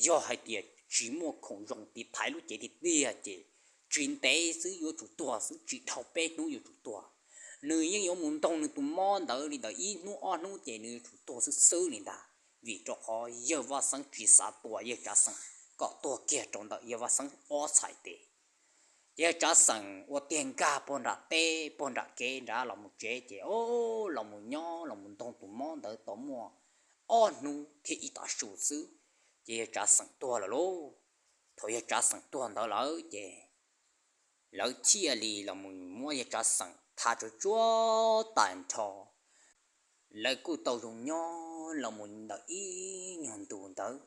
yog hais tias tsis muaj khoom zoo tiv thaiv lub cev tiag tiag ces tsis ntev xwb yuav tsum tuag xwb, tsis dhau peb hnub yuav tsum tuag. Nws yeej yuav mus ntoog nws tus mob ntawd li ntawm ib hnub ob hnub ces nws yuav tsum tuag xwb xwb li ntag, vim rau qhov yawg Vaj Xeeb tsis xav tua yawg Tsav Xeem kom tuag kiag rau ntawm yawg Vaj Xeeb ob txhais tes. Ces yawg Tsav Xeem ua tiag nkag puag nram teb puag nram kev nrad los mus tsev ces o, los mus nyob los mus ntoog tus mob ntawd tau muaj ob hnub thiab ib tav su xwb, ces yawg Tsav Xeem tuag lawm lauj. Thaum yawg Tsav Xeem tuag ntawd lawm ces lawv thiaj li los mus muab yawg Tsav Xeem tha tsuag tsuag tas nrho. Lawv kuj tau zoo nyob los mus ntawm ib nyuag ntu ntawd.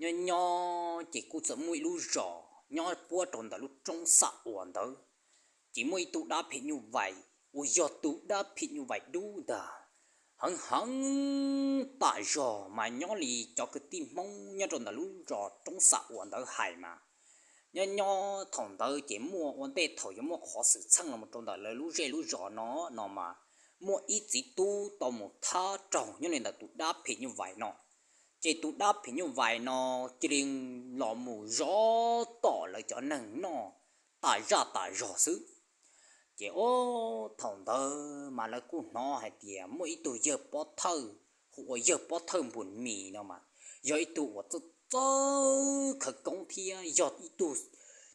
Nyob nyob ces kuj txawm muaj ib lub zos nyob puab rau ntawm lub roob Xam Uas ntawd, ces muaj ib tug dab phim nyuj vais uas yog tus dab phim nyuj vais dub ntag, heev heev tas zog mas nyob li cov kwv tij Hmoob nyob rau ntawm lub zos roob Xam Uas ntawd hais mas, nyob nyob thaum ntawd ces muaj ua ntej thaum yuav muaj qhov xwm txheej los rau ntawm lawv lub zej lub zos no no mas, muaj ib txiv tub tau mus thab raug nyob li ntawm tus dab phim nyuj vais no. Ces tus dab phim nyuj vais no cia li los mus zov tom lawv cov neeg noj tas zaj tas zog xwb. Ces o, thaum ntawd mas lawv kuj hnov hais tias muaj ib tug yawg pob thawj hu ua yawg pob thawj Npus Mis no mas, yog ib tug uas txawj txawj khawv koob thiab yog ib tug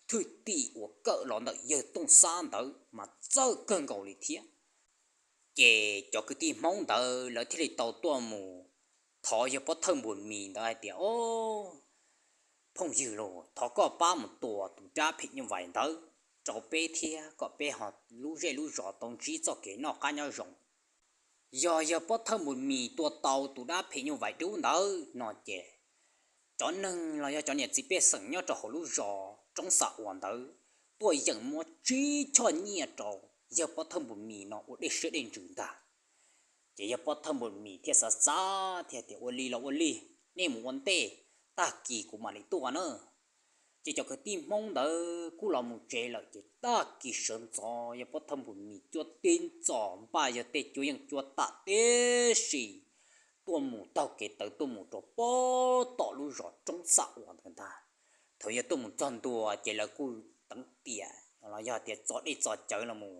thwj tim uas kawm los ntawm yawg Tooj Xab ntawd mas txawj kawg nkaus li thiab. Ces cov kwv tij Hmoob ntawd lawv thiaj li tau tuaj mus thov yawg pob thawj Npus Mis ntawd hais tias, o, phooj ywg lauj, thov koj pab mus tua tus dab phim nyuj vais ntawd rau peb thiab kom peb ho lub zej lub zos tau ntsib txoj kev noj qab nyob zoo. Yog yawg pob thawj Npus Mis tua tau tus dab phim nyuj vais dub ntawd no ces cov neeg los yog cov niam txiv pej xeem nyob rau hauv lub zos roob Xam Uas ntawd tuaj yeem muab tsib choj nyiaj rau yawg pob thawj Npus Mis no ua dej siab dej ntsws ntag. Ces yawg pob thawj Npus Mis thiaj xav xav thiaj tias, ua li los ua li, nej mus ua ntej, tag kis kuv mam li tuaj na. Ces cov kwv tij Hmoob ntawd kuj los mus tsev lawm ces tag kis sawv ntxov yawg pob thawj Npus Mis cuab tib ntxos npaj yawg tej cuab yeej cuab tam tib si, tuaj mus taug kev tawv tuaj mus rau pem tom lub zos Roob Xam Uas ntawd ntag. Thaum yawg tuaj mus txog ntua ces lawv kuj teev tiam los yog tias txo dej txo cawv los mus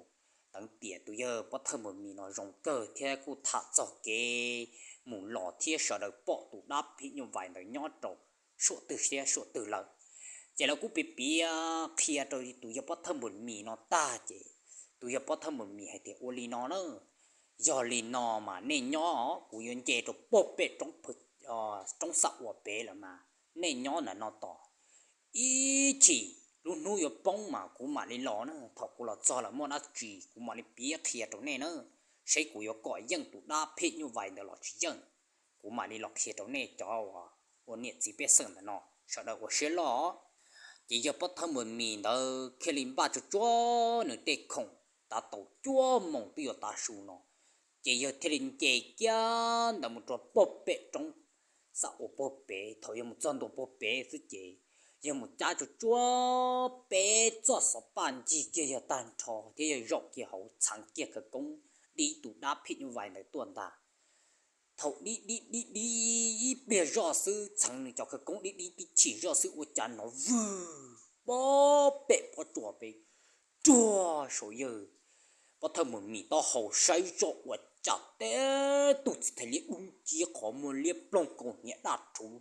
teev tiam tus yawg Pob Thawj Npus Mis no zoo kawg thiab kuj tham txog kev mus los thiab sawv daws pom tus dab phim nyuj vais ntawd nyob rau suam twg thiab suam twg lawm. Ces lawv kuj piav piav qhia rau tus yawg Pob Thawj Npus Mis no tag ces tus yawg Pob Thawj Npus Mis hais tias ua li no na, yog li no mas nej nyob, kuv yuav nce rau pem roob Xam Uas pem lawm mas nej nyob ntawm no tos, ib chim lub hnub yuav poob mas kuv mam li los na. Thaum kuv los txog lawm muaj dab tsi kuv mam li piav qhia rau nej na, seb kuv yuav kom yeej tus dab phim nyuj vais ntawd los tsis yeej, kuv mam li los qhia rau nej cov uas ua niam txiv pej xeem ntawm no sawv daws ua siab loj. Ces yawg Pob Thawj Npus Mis ntawd thiaj li npaj tsuag tsuag nws tej khoom, tav tau cuaj moos twb yuav tav su no, ces yawg thiaj li nce kiag ntawd mus rau pem roob Xam Uas pem. Thaum yawg mus txog ntua pem xwb ces yawg mus cab tsuag tsuag peb txoj xov paj ncig kiag yawg tag nrho thiab yawg zaum kiag hauv txheev kiag khawv koob dib tus dab phim nyuj vais ntawd tuaj ntag. Thaum dib dib dib dib ib pliag zoj xwb, txheev nws cov khawv koob dib dib tib chim zoj xwb ua cas hnov vwg pem pob tsuas pem, tsuag saum yawg Pob Thawj Npus Mis taub hau saib zoj ua cas teb tug txiv thais liab dub nciab qhov muag liab ploog kaus hniav daj rhuv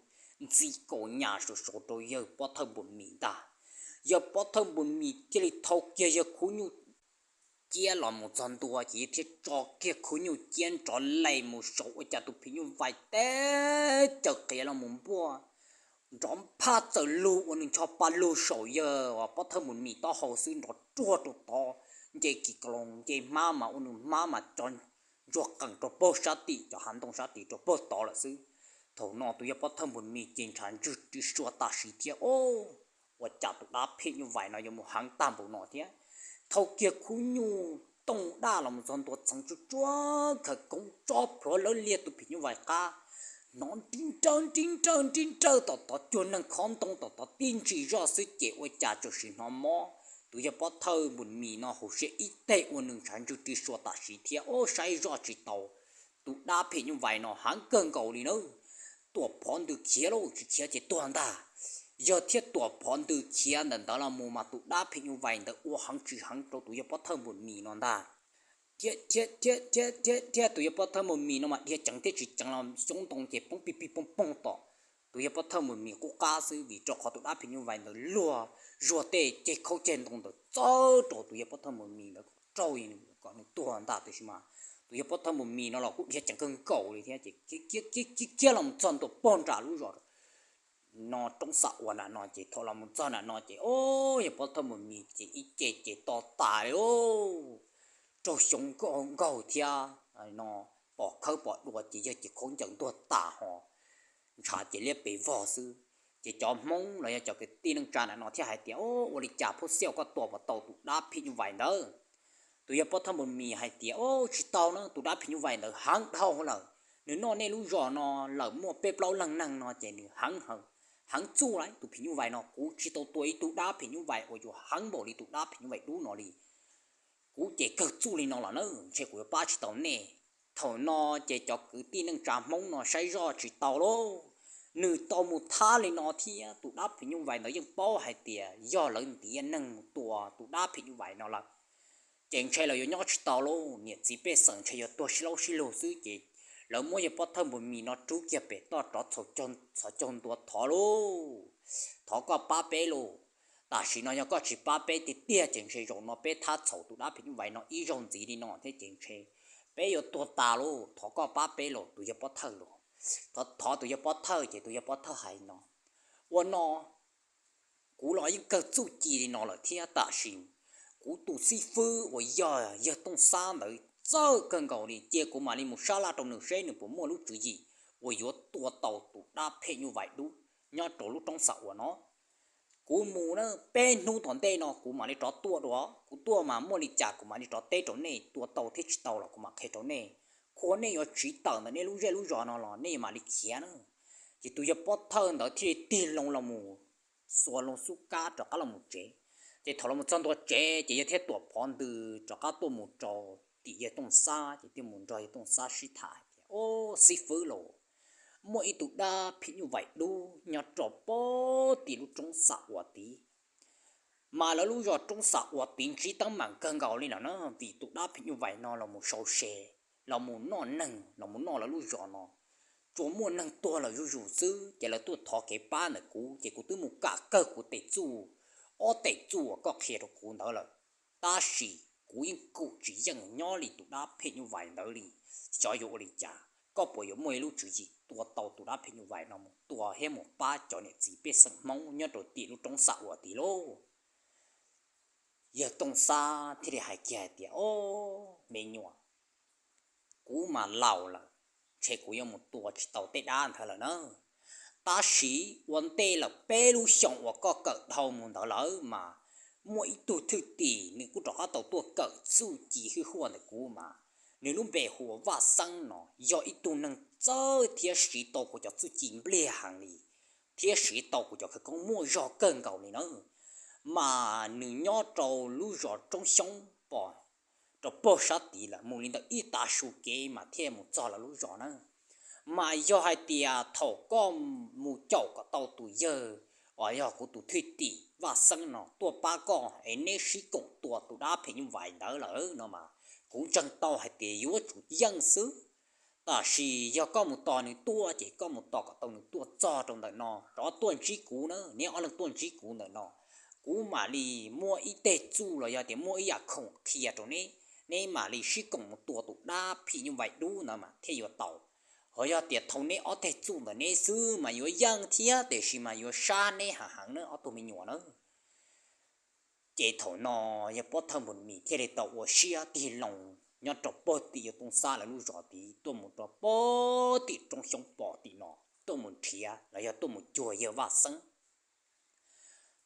ntxi kaus nyas saum saud rau yawg Pob Thawj Npus Mis ntag. Yawg Pob Thawj Npus Mis thiaj li thau kiag yawg khub nyuj ciab los mus txog ntua ces yawg thiaj tso kiag khub nyuj ciab nrov lees mus saud ua cas tus phim nyuj vais teb caws qias los mus npuaj nrov phaj txawm lug ua nws ncho pa lug saum yawg Pob Thawj Npus Mis taub hau xwb nrov ruag rau tod, nce kis kaloos nce hmab mas ua nws hmab mas co ntsuag qees rau pem sab tim cov hav ntoo sab tim rau pem tod lawm xwb. Thaum no tus yawg Pob Thawj Npus Mis ces ntshav ntswg ri sua tam sim thiab, o, ua cas tus dab phim nyuj vais no yuav mus heev tag npaum no thiab. Thau kiag khub nyuj tooj daj los mus txog ntua txheev tsuag tsuag khawv koob tso plhuav lawv liag tus phim nyuj vais qab, hnov nrib nrawj nrib nrawj nrib nrawj tom tod, cuag neeg khob ntoo tom tod tib ntsis zoj xwb ces ua cas txawm sim hnov mob tus yawg Pob Thawj Npus Mis no hauv siab ib teg ua nws ntshav ntswg ri sua tam sim thiab, o, saib zoj tsis tau, tus dab phim nyuj vais no heev kawg nkaus li na. Tuam phov ntws khiav lauj, tsis khiav ces tuag ntag. Yog thiaj tuam phov ntws khiav ntawm ntawd los mus mas tus dab phim nyuj vais ntawd ua heev tsis heev rau tus yawg Pob Thawj Npus Mis no ntag. Thiab thiab thiab thiab thiab thiab tus yawg Pob Thawj Npus Mis no mas dhia ceev thiab tsis ceev los xyoob ntoo ces poob pig pig pooj pooj tom tus yawg Pob Thawj Npus Mis qub qab xwb, vim rau qhov tus dab phim nyuj vais ntawd luag zuag tej ceg khaub ceg ntoo ntawd txawb rau tus yawg Pob Thawj Npus Mis ntawd raug kom nws tuag ntag. Tiam sis mas tus yawg Pob Thawj Npus Mis no los kuj dhia ceev kawg nkaus li thiab ces khiav khiav khiav los txog ntua pem nram lub zos no Roob Xam Uas nram no ces thaum los mus txog nram no ces, o, yawg Pob Thawj Npus Mis ces ib ce ces to tas li lauj, raug xyoob nkaug thiab no, pom khawb pom dua ces yawg ces khaub ncaws ntuag tas ho ntshav ces liab pes vog xwb. Ces cov Hmoob los yog cov kwv tij neej tsa nram no thiaj hais tias, o, ua li cas phub xiaj koj tua puas tau tus dab phim nyuj vais ntawd? Tus yawg Pob Thawj Npus Mis hais tias, o, tsis tau na, tus dab phim nyuj vais ntawd heev dhau lawm, nws noj nej lub zos no lawm muaj peb plaub leeg neeg no ces nws heev heev txuj lawm. Tus phim nyuj vais no kuv tsis tau tua ib tug dab phim nyuj vais uas yuav heev npaum li tus dab phim nyuj vais dub no li. Kuv ces kawg txuj li no los na, ntshe kuv yuav pab tsis tau nej. Thaum no ces cov kwv tij neej tsa Hmoob no saib zoj tsis tau lauj, nws tau mus thab li no thiab tus dab phim nyuj vais ntawd yeej paub hais tias yog lawv ntiav neeg mus tua tus dab phim nyuj vais no lawm, ces ntshe lawv yuav nyob tsis tau lauj, niam txiv pej xeem ntshe yuav tuag sib laub sib lug xwb. Ces lawv muab yawg Pob Thawj Npus Mis no rub kiag pem toj rov txhos caug ntua thov lauj, thov koj pab peb lauj. Tam sim no yog koj tsis pab peb tiag tiag ces ntshe zaum no peb thab txhaum tus dab phim nyuj vais no ib zaug ntxiv li no thiab ces ntshe peb yuav tuag tas lauj, thov koj pab peb lauj tus yawg Pob Thawj lauj. Thov thov tus yawg Pob Thawj ces tus yawg Pob Thawj hais no, ua no, kuv los yeej kawg txuj ci li no lawm thiab tam sim kuv tus xib fwb uas yog yawg Tooj Xab ntawd txawj kawg nkaus li, cia kuv mam li mus sab laj rau nws seb nws puas muaj lub tswv yim uas yuav tua tau tus dab phim nyuj vais dub nyob rau lub Roob Xam Uas no. Kuv mus na, peb hnub tom ntej no kuv mam li rov tuaj dua, kuv tuaj mas muaj li cas kuv mam li rov teb rau nej, tua tau thiab tsis tau los kuv mam qhia rau nej. Khua nej yuav tsiv tawm ntawm nej lub zej lub zos no los nej mam li khiav na. Ces tus yawg Pob Thawj ntawd thiaj li tig loo los mus, xuas loo xub kab rov qab los mus tsev. Ces thaum los mus txog ntua tsev ces yawg thiaj tuam phov ntws rov qab tuaj mus rau tim yawg Tooj Xab, ces thiaj mus nrog yawg Tooj Xab sib tham hais tias, Ob, xib fwb los, muaj ib tug dab phim nyuj vais dub nyob rau pem tim lub roob Xam Uas tid. Mas lawv lub zos roob Xam Uas tid ntsib teeb meem kawg nkaus li no na, vim tus dab phim nyuj vais no los mus sau se, los mus noj neeg, los mus noj lawv lub zos no, tsuas muaj neeg tuag lawm zuj zus xwb. Ces lawv tuaj thov kev pab ntawm kuv, ces kuv twb mus kam kawg kuv tes txuj, ob tes txuj uas koj qhia rau kuv ntawd lawm, tab sis kuv yeej kum tsis yeej nyob li tus dab phim nyuj vais ntawd li. Xyov yuav ua li cas, koj puas yuav muaj ib lub tswv yim tua tau tus dab phim nyuj vais no mus tua thiab mus pab cov niam txiv pej xeem Hmoob nyob rau tim lub roob Xam Uas tid lauj? Yawg Tooj Xab thiaj li hais kiag hais tias, Ob, me nyuam, kuv mas laus lawm, ntshe kuv yuav mus tua tsis tau tej dab ntawd lawm na. Tab sis ua ntej lawm peb lub xyoos uas koj kawm dhau mus ntawd lawm mas muaj ib tug thwj tim nws kuj rov qab tau tuaj kawm txuj ci hwj huaj ntawm kuv mas, nws lub npe hu ua Vaj Xeeb no, yog ib tug neeg txawj thiab siv tau kuv cov txuj ci npliag heev li, thiab siv tau kuv cov khawv koob muaj zog kawg nkaus li na. Mas nws nyob rau lub zos Roob Xyoob pom rau pem sab tid lawm, mus li ntawm ib tav su kev mas thiaj mus txog lawv lub zos na. Mas yog hais tias thaum koj mus caum kom tau tus yawg, uas yog kuv tus thwj tim Vaj Xeeb no tuaj pab koj es neb sib koom tua tus dab phim nyuj vais ntawd lawm no mas, kuv ntseeg tau hais tias yuav tsum yeej xwb. Tab sis yog koj mus tos nws tuaj ces koj mus tos kom tau nws tuaj txog rau ntawm no, rov tuaj ntsib kuv na, neb ob leeg tuaj ntsib kuv ntawm no, kuv mam li muaj ib teg txuj los yog tias muaj ib yam khoom qhia rau neb, neb mam li sib koom mus tua tus dab phim nyuj vais dub ntawd mas thiaj yuav tau. Ho yog tias thaum neb ob teg txuj ntawm neb xwb mas yuav yeej thiab, tiam sis mas yuav sab neb heev heev na ob tug me nyuam na. Ces thaum no yawg Pob Thawj Npus Mis thiaj li tau ua siab tig loo nyob rau pem tim yawg Tooj Xab lawv lub zos tid tuaj mus rau pem tim Roob Xyoob pom tim no, tuaj mus nrhiav los yog tuaj mus cuag yawg Vaj Xeeb.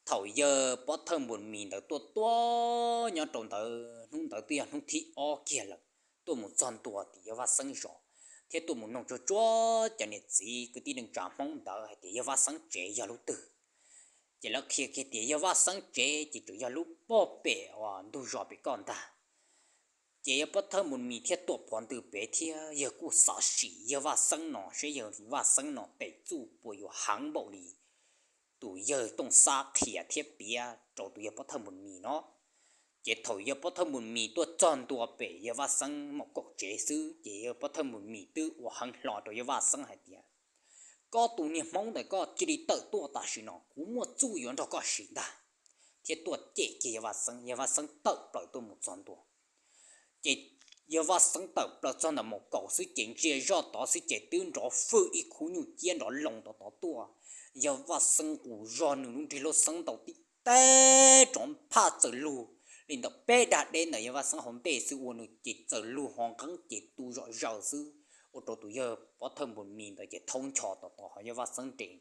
Thaum yawg Pob Thawj Npus Mis ntawd tuaj tuaj nyob rau ntawd, hnub ntawd twb yog hnub thib ob kiag lawm, tuaj mus txog ntua tim yawg Vaj Xeeb zos, thiab tuaj mus noog tsuag tsuag cov niam txiv kwv tij neej tsa Hmoob ntawd hais tias yawg Vaj Xeeb tsev yog lub twg. Ces lawv qhia kiag tias yawg Vaj Xeeb tsev ces tseem yog lub pem uas ntug zos pem koj ntag. Ces yawg Pob Thawj Npus Mis thiaj tuaj phov ntws pem thiab yawg kuj xav sim yawg Vaj Xeeb no seb yawg Vaj Xeeb no tes txuj puas yuav heev npaum li tus yawg Tooj Xab qhia thiab piav rau tus yawg Pob Thawj Npus Mis no. Ces thaum yawg Pob Thawj Npus Mis tuaj txog ntua pem yawg Vaj Xeeb mus kaum tsev xwb ces yawg Pob Thawj Npus Mis twb ua heev hlo rau yawg Vaj Xeeb hais tias, Koj tus niag Hmoob ntawd koj cia li tawm tuaj tam sim no, kuv muaj txuj yuav nrog koj sim ntag. Thiab tuaj cem kiag yawg Vaj Xeeb, yawg Vaj Xeeb tawm plaws tuaj mus txog ntua. Ces yawg Vaj Xeeb tawm plaws txog ntawm mus kaum xwb ces ntsia zoj tod xwb ces twb nrov fwj ib khub nyuj ciab nrov loo tod tod tuaj. Yawg Vaj Xeeb nqus zog nws lub nrig lub xeeb ntaus tib teg rov phaj txawm lug li ntawm peb dag deb ntawm yawg Vaj Xeeb hauv ntej xwb, ua nws ces txawm lug ho nqeeb ces tu zom zaws xwb, ua rau tus yawg Pob Thawj Npus Mis ntawd ces thaub ncho tod tod ho yawg Vaj Xeeb nres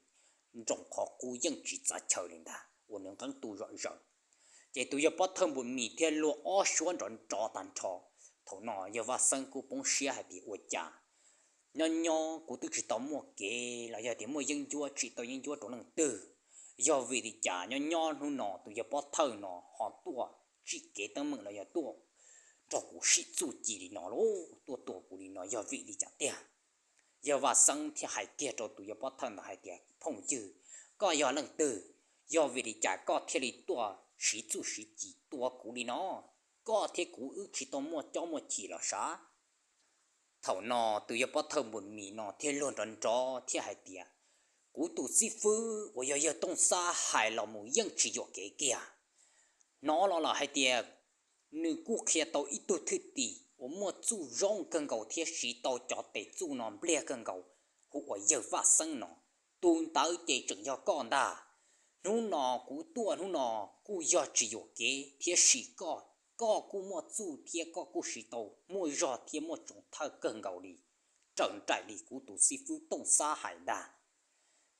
nroos qhov qub yeej tsis txav chaw li ntag, ua nws nqeeb tu zom zaws. Ces tus yawg Pob Thawj Npus Mis thiaj luag ob suab nrov nrov tag nrho. Thaum no yawg Vaj Xeeb kuj poob siab hais tias ua cas nyob nyob kuv twb tsis tau muaj kev los yog tias muaj yeeb ncuab tsim tau yeeb ncuab rau leej twg, yog vim li cas nyob nyob hnub no tus yawg Pob Thawj no ho tuaj tsim kev teeb meem los yog tuaj nrog kuv sim txuj ci li no lauj, tuaj tua kuv li no yog vim li cas tiag? Yawg Vaj Xeeb thiaj hais kiag rau tus yawg Pob Thawj ntawd hais tias, Phooj ywg, koj yog leej twg? Yog vim li cas koj thiaj li tuaj siv txuj siv ci tua kuv li no? Koj thiab kuv wb tsis tau muaj cob muaj chim los sav? Thaum no tus yawg Pob Thawj Npus Mis no thiaj luag nrov nrov thiab hais tias, Kuv tus xib fwb uas yog yawg Tooj Xab hais los mus yeej tsis yuam kev kiag. Hnov los lawm hais tias nws kuj qhia tau ib tug thwj tim uas muaj txuj zoo kawg nkaus thiab siv tau cov tes txuj no npliag kawg nkaus, hu ua yawg Vaj Xeeb no. Tus ntawd ces tseem yog koj ntag. Hnub no kuv tuaj hnub no kuj yog tsis yuam kev thiab sim koj, koj kuj muaj txuj thiab koj kuj siv tau muaj zog thiab muaj tsoos thawj kawg nkaus li, raws nraim li kuv tus xib fwb Tooj Xab hais ntag.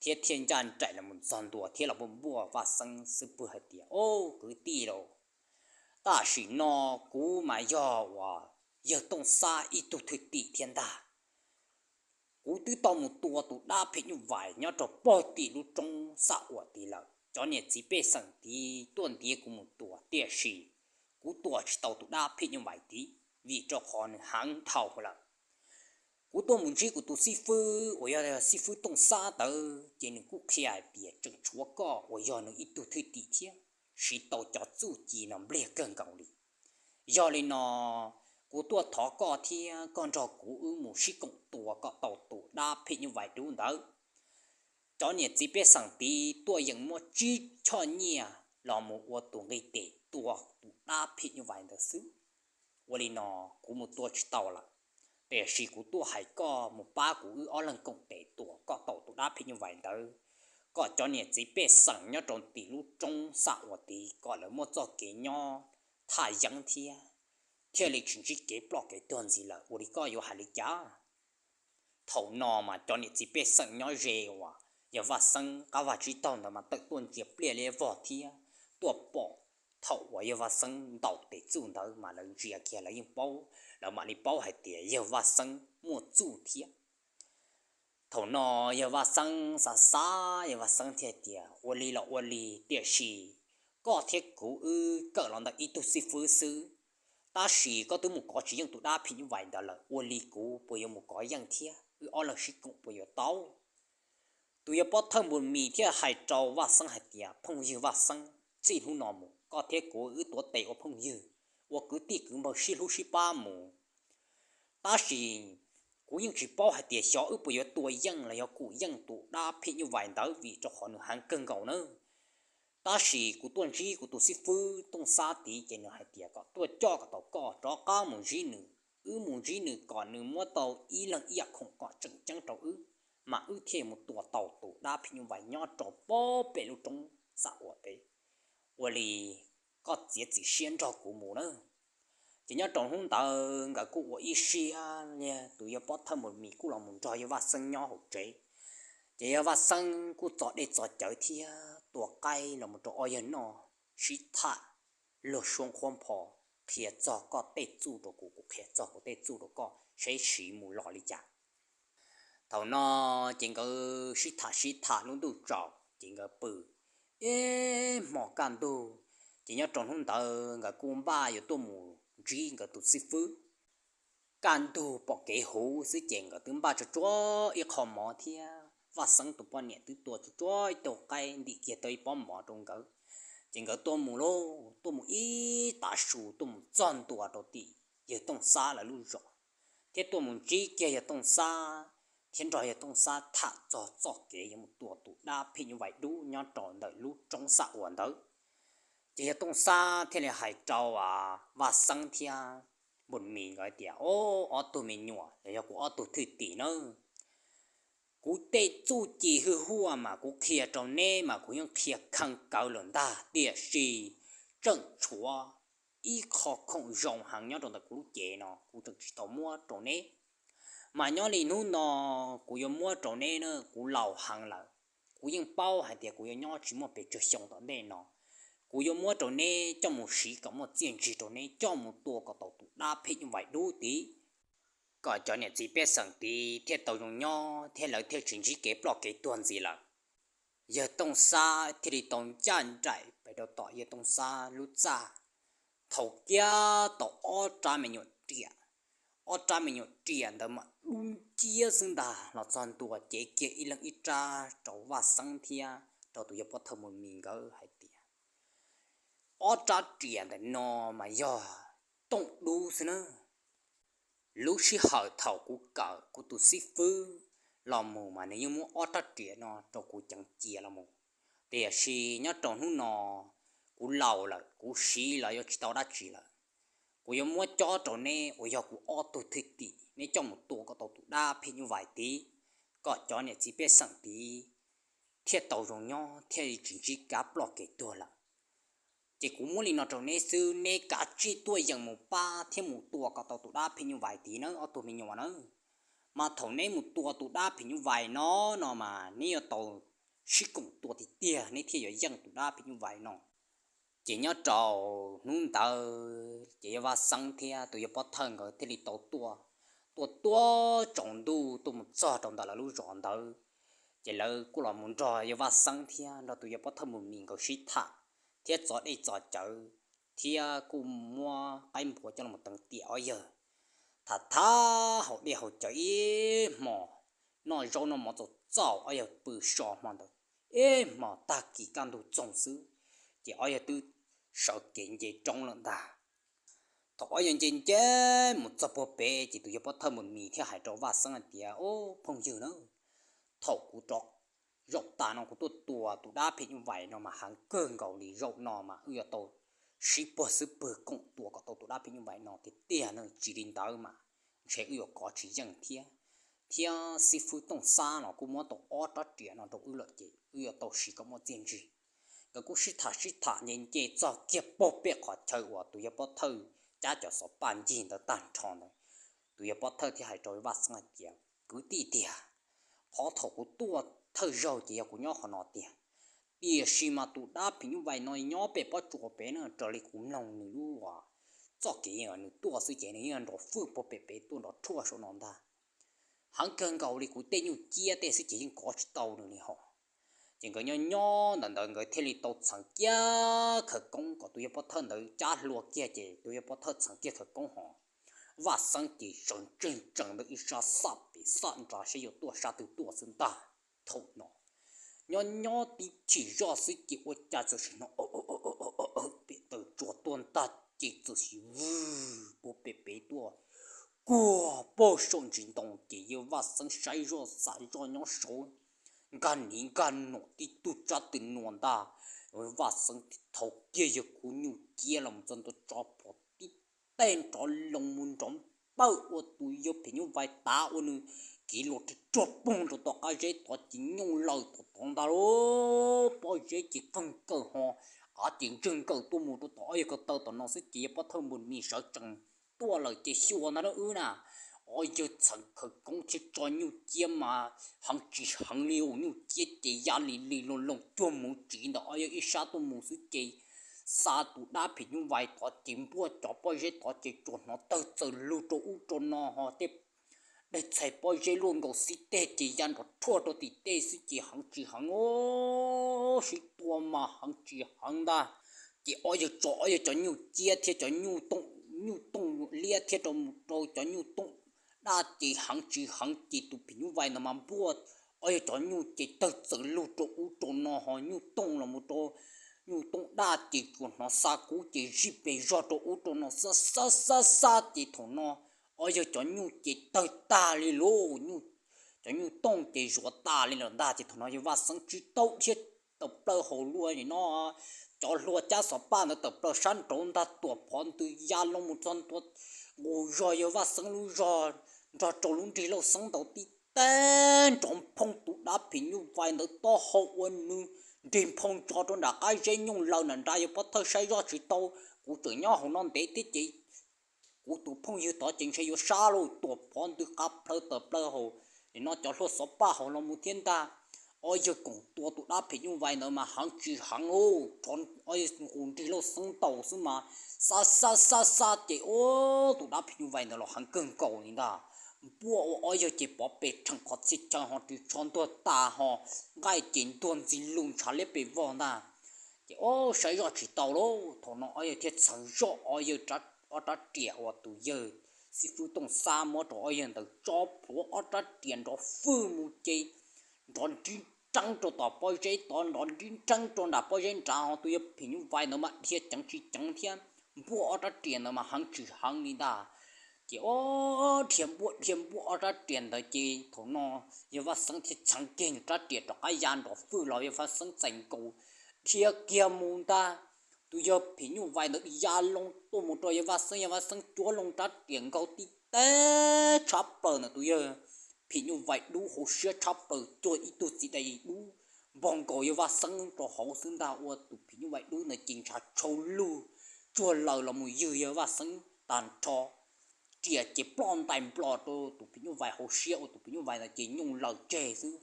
Thiab thiaj ncaj nraim los mus txog ntua thiab los npuaj npuaj Vaj Xeeb xub pwg hais tias, Au, kwv tij lauj, tam sim no kuv mas yog uas yawg Tooj Xab ib tug thwj tim thiab ntag. Kuv twb tau mus tua tus dab phim nyuj vais nyob rau pem tim lub roob Xam Uas tid lawm. Cov niam txiv pej xeem tid tuaj ntiav kuv mus tua, tiam sis kuv tua tsis tau tus dab phim nyuj vais tid, vim rau qhov nws heev dhau lawm. Kuv tuaj mus ntsib kuv tus xib fwb uas yog xib fwb Tooj Xab ntawd ces nws kuj qhia hais tias tseem tshuav koj uas yog nws ib tug thwj tim thiab siv tau cov txuj ci no npliag kawg nkaus li. Yog li no, kuv tuaj thov koj thiab koj nrog kuv wb mus sib koom tua kom tau tus dab phim nyuj vais dub ntawd. Cov niam txiv pej xeem tid tuaj yeem muab tsib choj nyiaj los mus ua tus nqi tes tua tus dab phim nyuj vais ntawd xwb. Ua li no, kuv mus tua tsis tau lawm, tiam sis kuv tuaj hais koj mus pab kuv wb ob leeg koom tes tua kom tau tus dab phim nyuj vais ntawd, kom cov niam txiv pej xeem nyob rau tim lub roob Xaj Uas tid kom lawv muaj txoj kev nyob thaj yeeb thiab thiaj li tsis ntsib kev ploj kev tuag ntxiv lawm. Ua li koj yuav hais li cas? Thaum no mas cov niam txiv pej xeem nyob ze uas yawg Vaj Xeeb qab vaj tsib taug ntawd mas tawm tuaj ntsia pliaj liab vog thiab tuaj pom thaum uas yawg Vaj Xeeb ntaus tes txuj ntawd mas lawv ntsia kiag lawv yeej paub, lawv mam li paub hais tias yawg Vaj Xeeb muaj txuj thiab. Thaum no yawg Vaj Xeeb xav xav, yawg Vaj Xeeb thiaj tias, ua li los ua li, tiam sis koj thiab kuv wb kawm los ntawm ib tug xib fwb xwb, tab sis koj twb mus kov tsis yeej tus dab phim nyuj vais ntawd lawm, ua li kuv puas yuav mus kov yeej thiab, wb ob leeg sib koom puas yuav tau? Tus yawg pov thawj Npus Mis thiaj hais rau Vaj Xeeb hais tias, phooj ywg Vaj Xeeb, txij hnub no mus koj thiab kuv wb tuav tes ua phooj ywg, ua kwv tij kwv npawg sib hlub sib pab mus. Tab sis kuv yeej tsis paub hais tias xyov wb puas yuav tua yeej los yog kum yeej tus dab phim nyuj vais ntawd vim rau qhov nws heev kawg nkaus na. Tab sis kuv tuaj ntsib kuv tus xib fwb Tooj Xab tid ces nws hais tias kom tuaj coj kom tau koj rov qab mus ntsib nws, wb mus ntsib nws kom nws muab tau ib leeg ib yam khoom kom tseem ceeb rau wb, mas wb thiaj mus tua tau tus dab phim nyuj vais nyob rau pob pem lub roob Xaj Uas tid. Ua li koj txiav txim siab nrog kuv mus na. Ces nyob rau hnub ntawd nkawd kuj ua ib siab li, tus yawg pov thawj Npus Mis kuj los mus nrog yawg Vaj Xeeb nyob hauv tsev. Ces yawg Vaj Xeeb kuj txo dej txo cawv thiab tua qaib los mus rau ob yawg noj, sib tham luag suab nqhuab npho, qhia txog koj tej txuj rau kuv, kuv qhia txog kuv tej txuj rau koj, saib siv mus los li cas. Thaum no ces nkawd sib tham sib tham lub ntuj tsaus ces nkawd pw ib hmo kaj ntug. Ces nyob rau hnub ntawd nkawd kuj npaj yuav tuaj mus ntsib nkawd tus xib fwb. Kaj ntug pom kev huv xwb ces nkawd twb npaj tsuag tsuag ib qho mov thiab Vaj Xeeb tus poj niam twb tua tsuag tsuag ib tug qaib ntim kiag tau ib pob mov rau nkawd. Ces nkawd tuaj mus lauj, tuaj mus ib tav su tuaj mus txog ntua rau tim yawg Tooj Xab lawv lub zos, thiab tuaj mus ntsib kiag yawg Tooj Xab, thiab nrog yawg Tooj Xab tham txog txoj kev yuav mus tua tus dab phim nyuj vais dub nyob rau ntawm lub roob Xaj Uas ntawd. Ces yawg Tooj Xab thiaj li hais rau Vaj Xeeb thiab Npus Mis nkawd tias, o, ob tug me nyuam los yog kuv ob tug thwj tim nawb, kuv tej txuj ci hwj huaj mas kuv qhia rau neb mas kuv yeej qhia kheev kawg lawm ntag, tiam sis tseem tshuav ib qho khoom zoo heev nyob rau ntawm kuv lub cev no kuv tseem tsis tau muab rau neb. Mas nyob li hnub no kuv yuav muab rau neb na, kuv laus heev lawm, kuv yeej paub hais tias kuv yuav nyob tsis muaj pes tsawg xyoo tom ntej no. Kuv yuav muab rau neb coj mus siv kom muaj txiaj ntsig rau neb coj mus tua kom tau tus dab phim nyuj vais dub tid, kom cov niam txiv pej xeem tid thiaj tau zoo nyob thiab lawv thiaj tsis ntsib kev ploj kev tuag ntxiv lawm. Yawg Tooj Xab thiaj li tau ncaj nraim pem rau tom yawg Tooj Xab lub txaj. Thaum kiag tau ob rab me nyuam riam, ob rab me nyuam riam ntawd mas dub nciab xwb ntag, los txog ntua cev kiag ib leeg ib rab rau Vaj Xeeb thiab rau tus yawg pov thawj Npus Mis nkawd hais tias, ob rab riam ntawm no mas yog tooj dub xwb na. Lub sij hawm thaum kuv kawm kuv tus xib fwb los mus mas nws yeej muab ob rab riam no rau kuv ceev cia los mus, tiam sis nyob rau hnub no kuv laus lawm, kuv siv los yuav tsis tau dab tsi lawm. Kuv yuav muab cob rau neb uas yog kuv ob tug thwj tim, neb coj mus tua kom tau tus dab phim nyuj vais tid, kom cov niam txiv pej xeem tid thiaj tau zoo nyob thiaj li tsis ntsib kev ploj kev tuag lawm. Ces kuv muab li no rau neb xwb, neb kav tsij tuaj yeem mus pab thiab mus tua kom tau tus dab phim nyuj vais tid nawb ob tug me nyuam nawb. Mas thaum neb mus tua tus dab phim nyuj vais no, no mas neb yuav tau sib koom tua tiag tiag neb thiaj yuav yeej tus dab phim nyuj vais no. Ces nyob rau hnub ntawd ces yawg Vaj Xeeb thiab tus yawg pov thawj nkawd thiaj li tau tuaj, tuaj tuaj tsaus ntuj tuaj mus txog rau ntawm lawv lub zos ntawd. Ces lawv kuj los mus nrog yawg Vaj Xeeb thiab nrog tus yawg pov thawj Npus Mis nkawd sib tham, thiab txo dej txo cawv, thiab kuj muab qaib npua coj los teev tiam ob yawg. Tham tham haus dej haus cawv ib hmos, noj zaub noj mov txaus txaus, ob yawg pw so hmo ntawd ib hmos, tag kis kaj ntug txoog xwb ces ob yawg twb sawv kev nce roob lawm ntag. Thaum ob yawg nce nce mus txog puag pem ces tus yawg pov thawj Npus Mis thiaj hais rau Vaj Xeeb hais tias, Ub, phooj ywg na, thaum kuv rov zaum tas no kuv tuaj tua tus dab phim nyuj vais no mas heev kawg nkaus li. Zaum no mas wb yuav tau sib puag xub pwg koom tua kom tau tus dab phim nyuj vais no tiag tiag na. Tsis li ntawd mas ntshe wb yuav kov tsis yeej thiab. Thiab xib fwb Tooj Xab los kuj muab tau ob rab riam no rau wb lawm ces wb yuav tau siv kom muaj txiaj ntsig. Nkawd kuj sib tham sib tham nce nce txog kiag puag pem qhov chaw uas tus yawg pov thawj cab cov xov paj ncig ntawd tag nrho ntawd, tus yawg pov thawj thiaj hais rau Vaj Xeeb hais tias, Kwv tij tiag, qhov thaum kuv tuaj thawj zaug ces yog kuv nyob qhov no tiag, tiam sis mas tus dab phim nyuj vais no nyob pem pob tsuas pem na. Raws li kuv mloog nws lub txoj kev nws tuaj xwb ces nws yeej nrov fwj puag pem pem tuaj nrov rhuaj saum no ntag. Heev kawg nkaus li, kuv tej nyuj ciab tej xwb ces yeej kov tsis tau nws li hos. Ces nkawd nyob nyob ntawm ntawd nkawd thiaj li tau txheev kiag khawv koob kom tus yawg pov thawj ntawd cab hlua kiag ces tus yawg pov thawj txheev kiag khawv koob hos Vaj Xeeb ces sawv ntsees tsees ntawm ib sab xam pem xam nrad saib yuav tuaj sab twg tuaj xwb ntag. Thaum no nyob nyob tib chim zoj xwb ces ua cas txawm sim hnov pem taw tsuas tuaj ntag ces txawm sim vwg puag pem pem tuaj kuag pag saum ntsis ntoo ces yawg Vaj Xeeb saib zoj xam zoj nyob saud nkag niv nkag nom tib tug tsab tw nuas ntag. Vaj Xeeb thauj kiag yawg khub nyuj ciab los txog ntua tso phom tib teg nrov loo mus nrov npawj ua tus yawg phim nyuj vais tav ua nws kiv los rau tsuag poog rau tom qab zeb tod ces nyooj laws tom tod ntag lauj. Pob zeb ces kawg nkaus ho av ces ntswg nkaus tuaj mus rau tom ob yawg ko taw tom no xwb ces yawg pov thawj Npus Mis sawv tsees tuaj lawm ces xyuas ntag na wb na. Ob yawg txheev khawv koob thiab tso nyuj ciab mas heev tsis heev li, nyuj ciab ces ya li li loo loo cuag mus tsis ntawm ob yawg ib sab tuaj mus xwb ces xa tus dab phim nyuj vais tod ces npuaj cov pob zeb tod ces tsuas hnov tawg txaws lug rau ub rau no ho tej daig txhais pob zeb luaj nkaus xib teg ces ya nrov rhuaj rau tim tej xwb ces heev tsis heev, sib tua mas heev tsis heev ntag. Ces ob yawg tso ob yawg cov nyuj ciab thiab cov nyuj tooj liab thiab rau mus rau cov nyuj tooj daj ces heev tsis heev ces tus phim nyuj vais ntawd mas npuaj ob yawg cov nyuj ces tawg txaws lug rau ub rau no ho nyuj tooj los mus rau nyuj tooj daj ces tsuas hnov xa kub ces zij pes zog rau ub rau no xab xab xab xab ces thaum no ob yawg cov nyuj ces tawg tag li lauj. Cov nyuj tooj ces zuav tas li lawm ntag ces thaum no yawg Vaj Xeeb tsis tau dhia tawm plaws hauv lub no, cov hlua cab xov paj ntawd tawm plaws sab nraud ntag, tuam phov ntws ya loo mus txog ntua nqus zog yawg Vaj Xeeb lub zog nrog rau lub nrig lauj xeeb ntaus tib teg nrov nphoo tus dab phim nyuj vais ntawd taub hau ua nws nrig nphoo ntso rau nram qab zeb nyooj laws nram nrad. Yawg pov thawj saib zoj tsis tau, kuv tseem nyob hauv no ntev thiab ces kuv tus phooj ywg tod ces ntshe yuav sab lauj, tuam phov ntws qab plhaw tawm plaws hauv. Nim no cov hlua xov paj hauv los mus thiab ntag. Ob yawg koom tua tus dab phim nyuj vais ntawd mas heev tsis heev lauj, ob yawg nqus nrig lauj xeeb ntaus xwb mas xab xab xab xab ces ua tus dab phim nyuj vais ntawd los heev kawg nkaus li ntag. Npuaj ua ob yawg ces pov pes rheem qhov txhia chaw ho ris tsho ntuag tas ho nqaij ces ntuag ntxi lug ntshav liab pes vog ntag. Ces ob saib zoj tsis tau lauj, thaum no ob yawg thiaj txheev zoj ob yawg ob rab riam uas tus yawg xib fwb Tooj Xab muab rau ob yawg ntawd tso plhuav ob rab riam nrov fwj mus ces nrov nrib nreeb rau tom pob zeb tod, nrov nrib nreeb rau nram pob zeb nrad ho tus yawg phim nyuj vais ntawd mas dhia ceev tsis ceev thiab npuaj ob rab riam ntawd mas heev tsis heev li ntag. Ces ob dhia npuaj dhia npuaj ob rab riam ntawd ces thaum no yawg Vaj Xeeb thiaj txheev kiag rab riam rov qab ya nrov fwj los yawg Vaj Xeeb txais nkaus dhia kiag mus ntag. Tus yawg phim nyuj vais ntawd ya loo tuaj mus rau yawg Vaj Xeeb, yawg Vaj Xeeb cuab loo rab riam nkaug tib teg tshab plaws ntawm tus yawg phim nyuj vais dub hauv siab tshab plaws cuag ib tug txiv dais dub npog nkaus yawg Vaj Xeeb rau hauv xwb ntag. Ua tus phim nyuj vais dub ntawd ces ntshav tshau lug tsuag laws los mus ywg yawg Vaj Xeeb tag nrho. Riam ces ploj ntais nplos rau tus phim nyuj vais hauv siab, ua tus phim nyuj vais ntawd ces nyooj laws tseg xwb.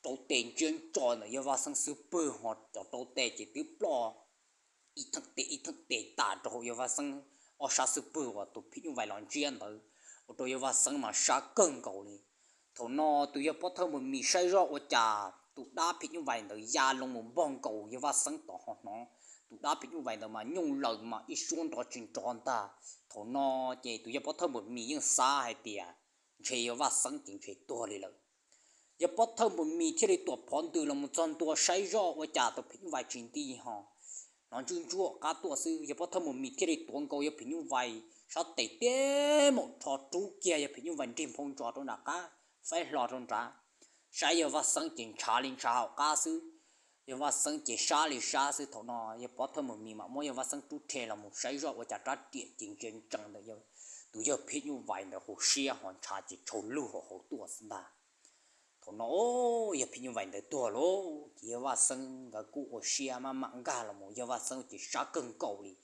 Rau tes ntsiab ntso ntawm yawg Vaj Xeeb xub pwg ho cov rau tes ces twb ploj ib theem tes ib theem tes tas rau hauv yawg Vaj Xeeb ob sab xub pwg uas tus phim nyuj vais los ntsiab ntawd, ua rau yawg Vaj Xeeb mas sab kawg nkaus li. Thaum no tus yawg pov thawj Npus Mis saib zoj ua cas tus dab phim nyuj vais ntawd ya loo mus npog nkaus yawg Vaj Xeeb tod ho hnov tus dab phim nyuj vais ntawd mas nyooj laws mas ib suab nrov tsis nrov ntag. Thaum no ces tus yawg pov thawj Npus Mis yeej xav hais tias ntshe yawg Vaj Xeeb ces ntshe tuag li lawm. Yawg pov thawj Npus Mis thiaj li tuam phov ntws los mus txog ntua saib zoj ua cas tus phim nyuj vais tsis nti ho hnov ntsuj ntsuj qab tuaj xwb. Yawg pov thawj Npus Mis thiaj li tuav nkaus yawg phim nyuj vais sab tes tib maum rho rub kiag yawg phim nyuj vais nrig nphoo ntsos rau nram qab, faib hlo rau nrad, saib yawg Vaj Xeeb ces ntshav li ntshav hauv qab xwb. Yawg Vaj Xeeb ces sab li sab xwb. Thaum no yawg pov thawj Npus Mis mam muab yawg Vaj Xeeb rub rhe los mus saib zoj ua cas rab riam ces ntsia ntsees ntawm tus yawg phim nyuj vais ntawd hauv siab ho ntshav ces tshau lug hauv hauv tuaj xwb ntag. Thaum no yawg phim nyuj vais ntawd tuag lawm ces yawg Vaj Xeeb nkawd kuj ua siab maj mam nkag los mus, yawg Vaj Xeeb ces sab kawg nkaus li.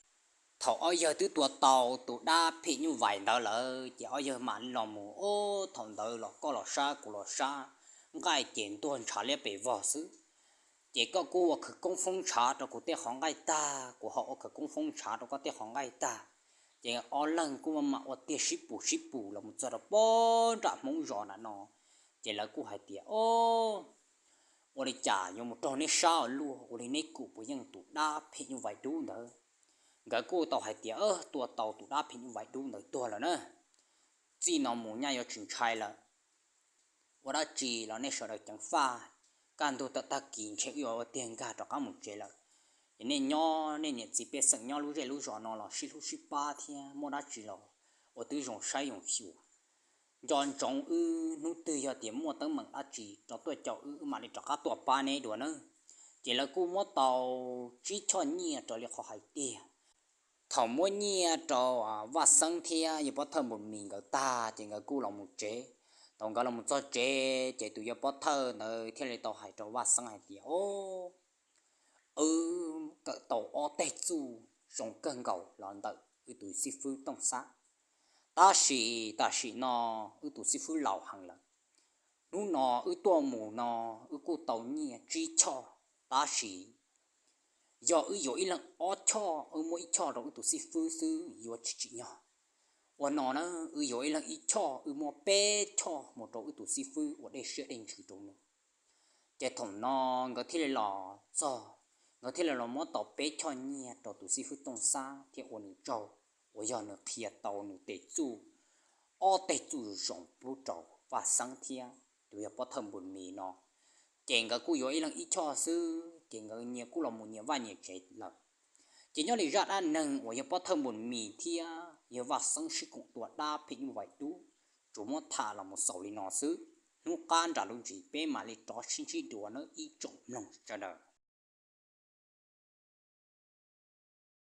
Thaum ob yawg twb tua tau tus dab phim nyuj vais ntawd lawm ces ob yawg mam los mus, ob, thaum ntawd los koj los sab kuv los sab, nqaij ces ntuag ntshav liab pes vog xwb. Ces koj kuj ua khawv koob foob ntshav rau kuv tej qhov nqaij tag, kuv ho ua khawv koob foob ntshav rau koj tej qhov nqaij tag, ces ob leeg kuj maj mam ua tiag sib pus sib pus los mus txog rau pob nram Hmoob zos nram no. Ces lawv kuj hais tias, ob, ua li cas yuav mus raug neb sab ua luaj, ua li neb kum puas yeej tus dab phim nyuj vais dub ntawd? Nkawd kuj tau hais tias, tua tau tus dab phim nyuj vais dub ntawd tuag lawm na, txij no mus nyaj yuav tsis ntshai lawm. Ua dab tsi los nej sawv daws ceev faj, kaj ntug tawm tag kis ntshe wb yuav ua tiag nkag rov qab mus tsev lawm. Ces nej nyob nej niam txiv pej xeem nyob lub zej lub zos no los sib hlub sib pab thiab, muaj dab tsi los ua tib zoo saib zoo xyuas. Nco ntsoov wb hnub twg yog tias muaj teeb meem dab tsi rov tuaj caum wb, wb mam li rov qab tuaj pab neb dua nawb. Ces lawv kuj muab tau tsib choj nyiaj raws li qhov hais tiag. Thaum muab nyiaj rau Vaj Xeeb thiab yawg pov thawj Npus Mis nkawd tag ces nkawd kuj los mus tsev. Thaum nkawd los mus txog tsev ces tus yawg pov thawj ntawd thiaj li tau hais rau Vaj Xeeb hais tias, ob, wb kawm tau ob teg txuj zoo kawg nkaus los ntawm wb tus xib fwb Tooj Xab. Tab sis tam sim no wb tus xib fwb laus heev lawm. Hnub no wb tuaj mus no wb kuj tau nyiaj tsib choj, tab sis yog wb yuav ib leeg ob choj, wb muab ib choj rau wb tus xib fwb xwb yuav tsis tsim nyog. Ua no na, wb yuav ib leeg ib choj, wb muab peb choj mus rau wb tus xib fwb ua dej siab dej ntsws rau nws. Ces thaum no nkawd thiaj li los txog, nkawd thiaj li los muab tau peb choj nyiaj rau tus xib fwb Tooj Xab thiab ua nws tsaug, uas yog nws qhia tau nws tes txuj, ob teg txuj zoo pub rau Vaj Xeeb thiab tus yawg pov thawj Npus Mis no. Ces nkawd kuj yuav ib leeg ib choj xwb, ces nkawd nyias kuj los mus nyias vaj nyias tsev lawm. Ces nyob li zaj dab neeg uas yawg pov thawj Npus Mis thiab yawg Vaj Xeeb sib koom tua dab phim nyuj vais dub, tsuas muab tham los mus xaus li no xwb. Hnub qab nram lub ntsis peb mam li rov sib ntsib dua nawb ib tsoom mloog sawv daws.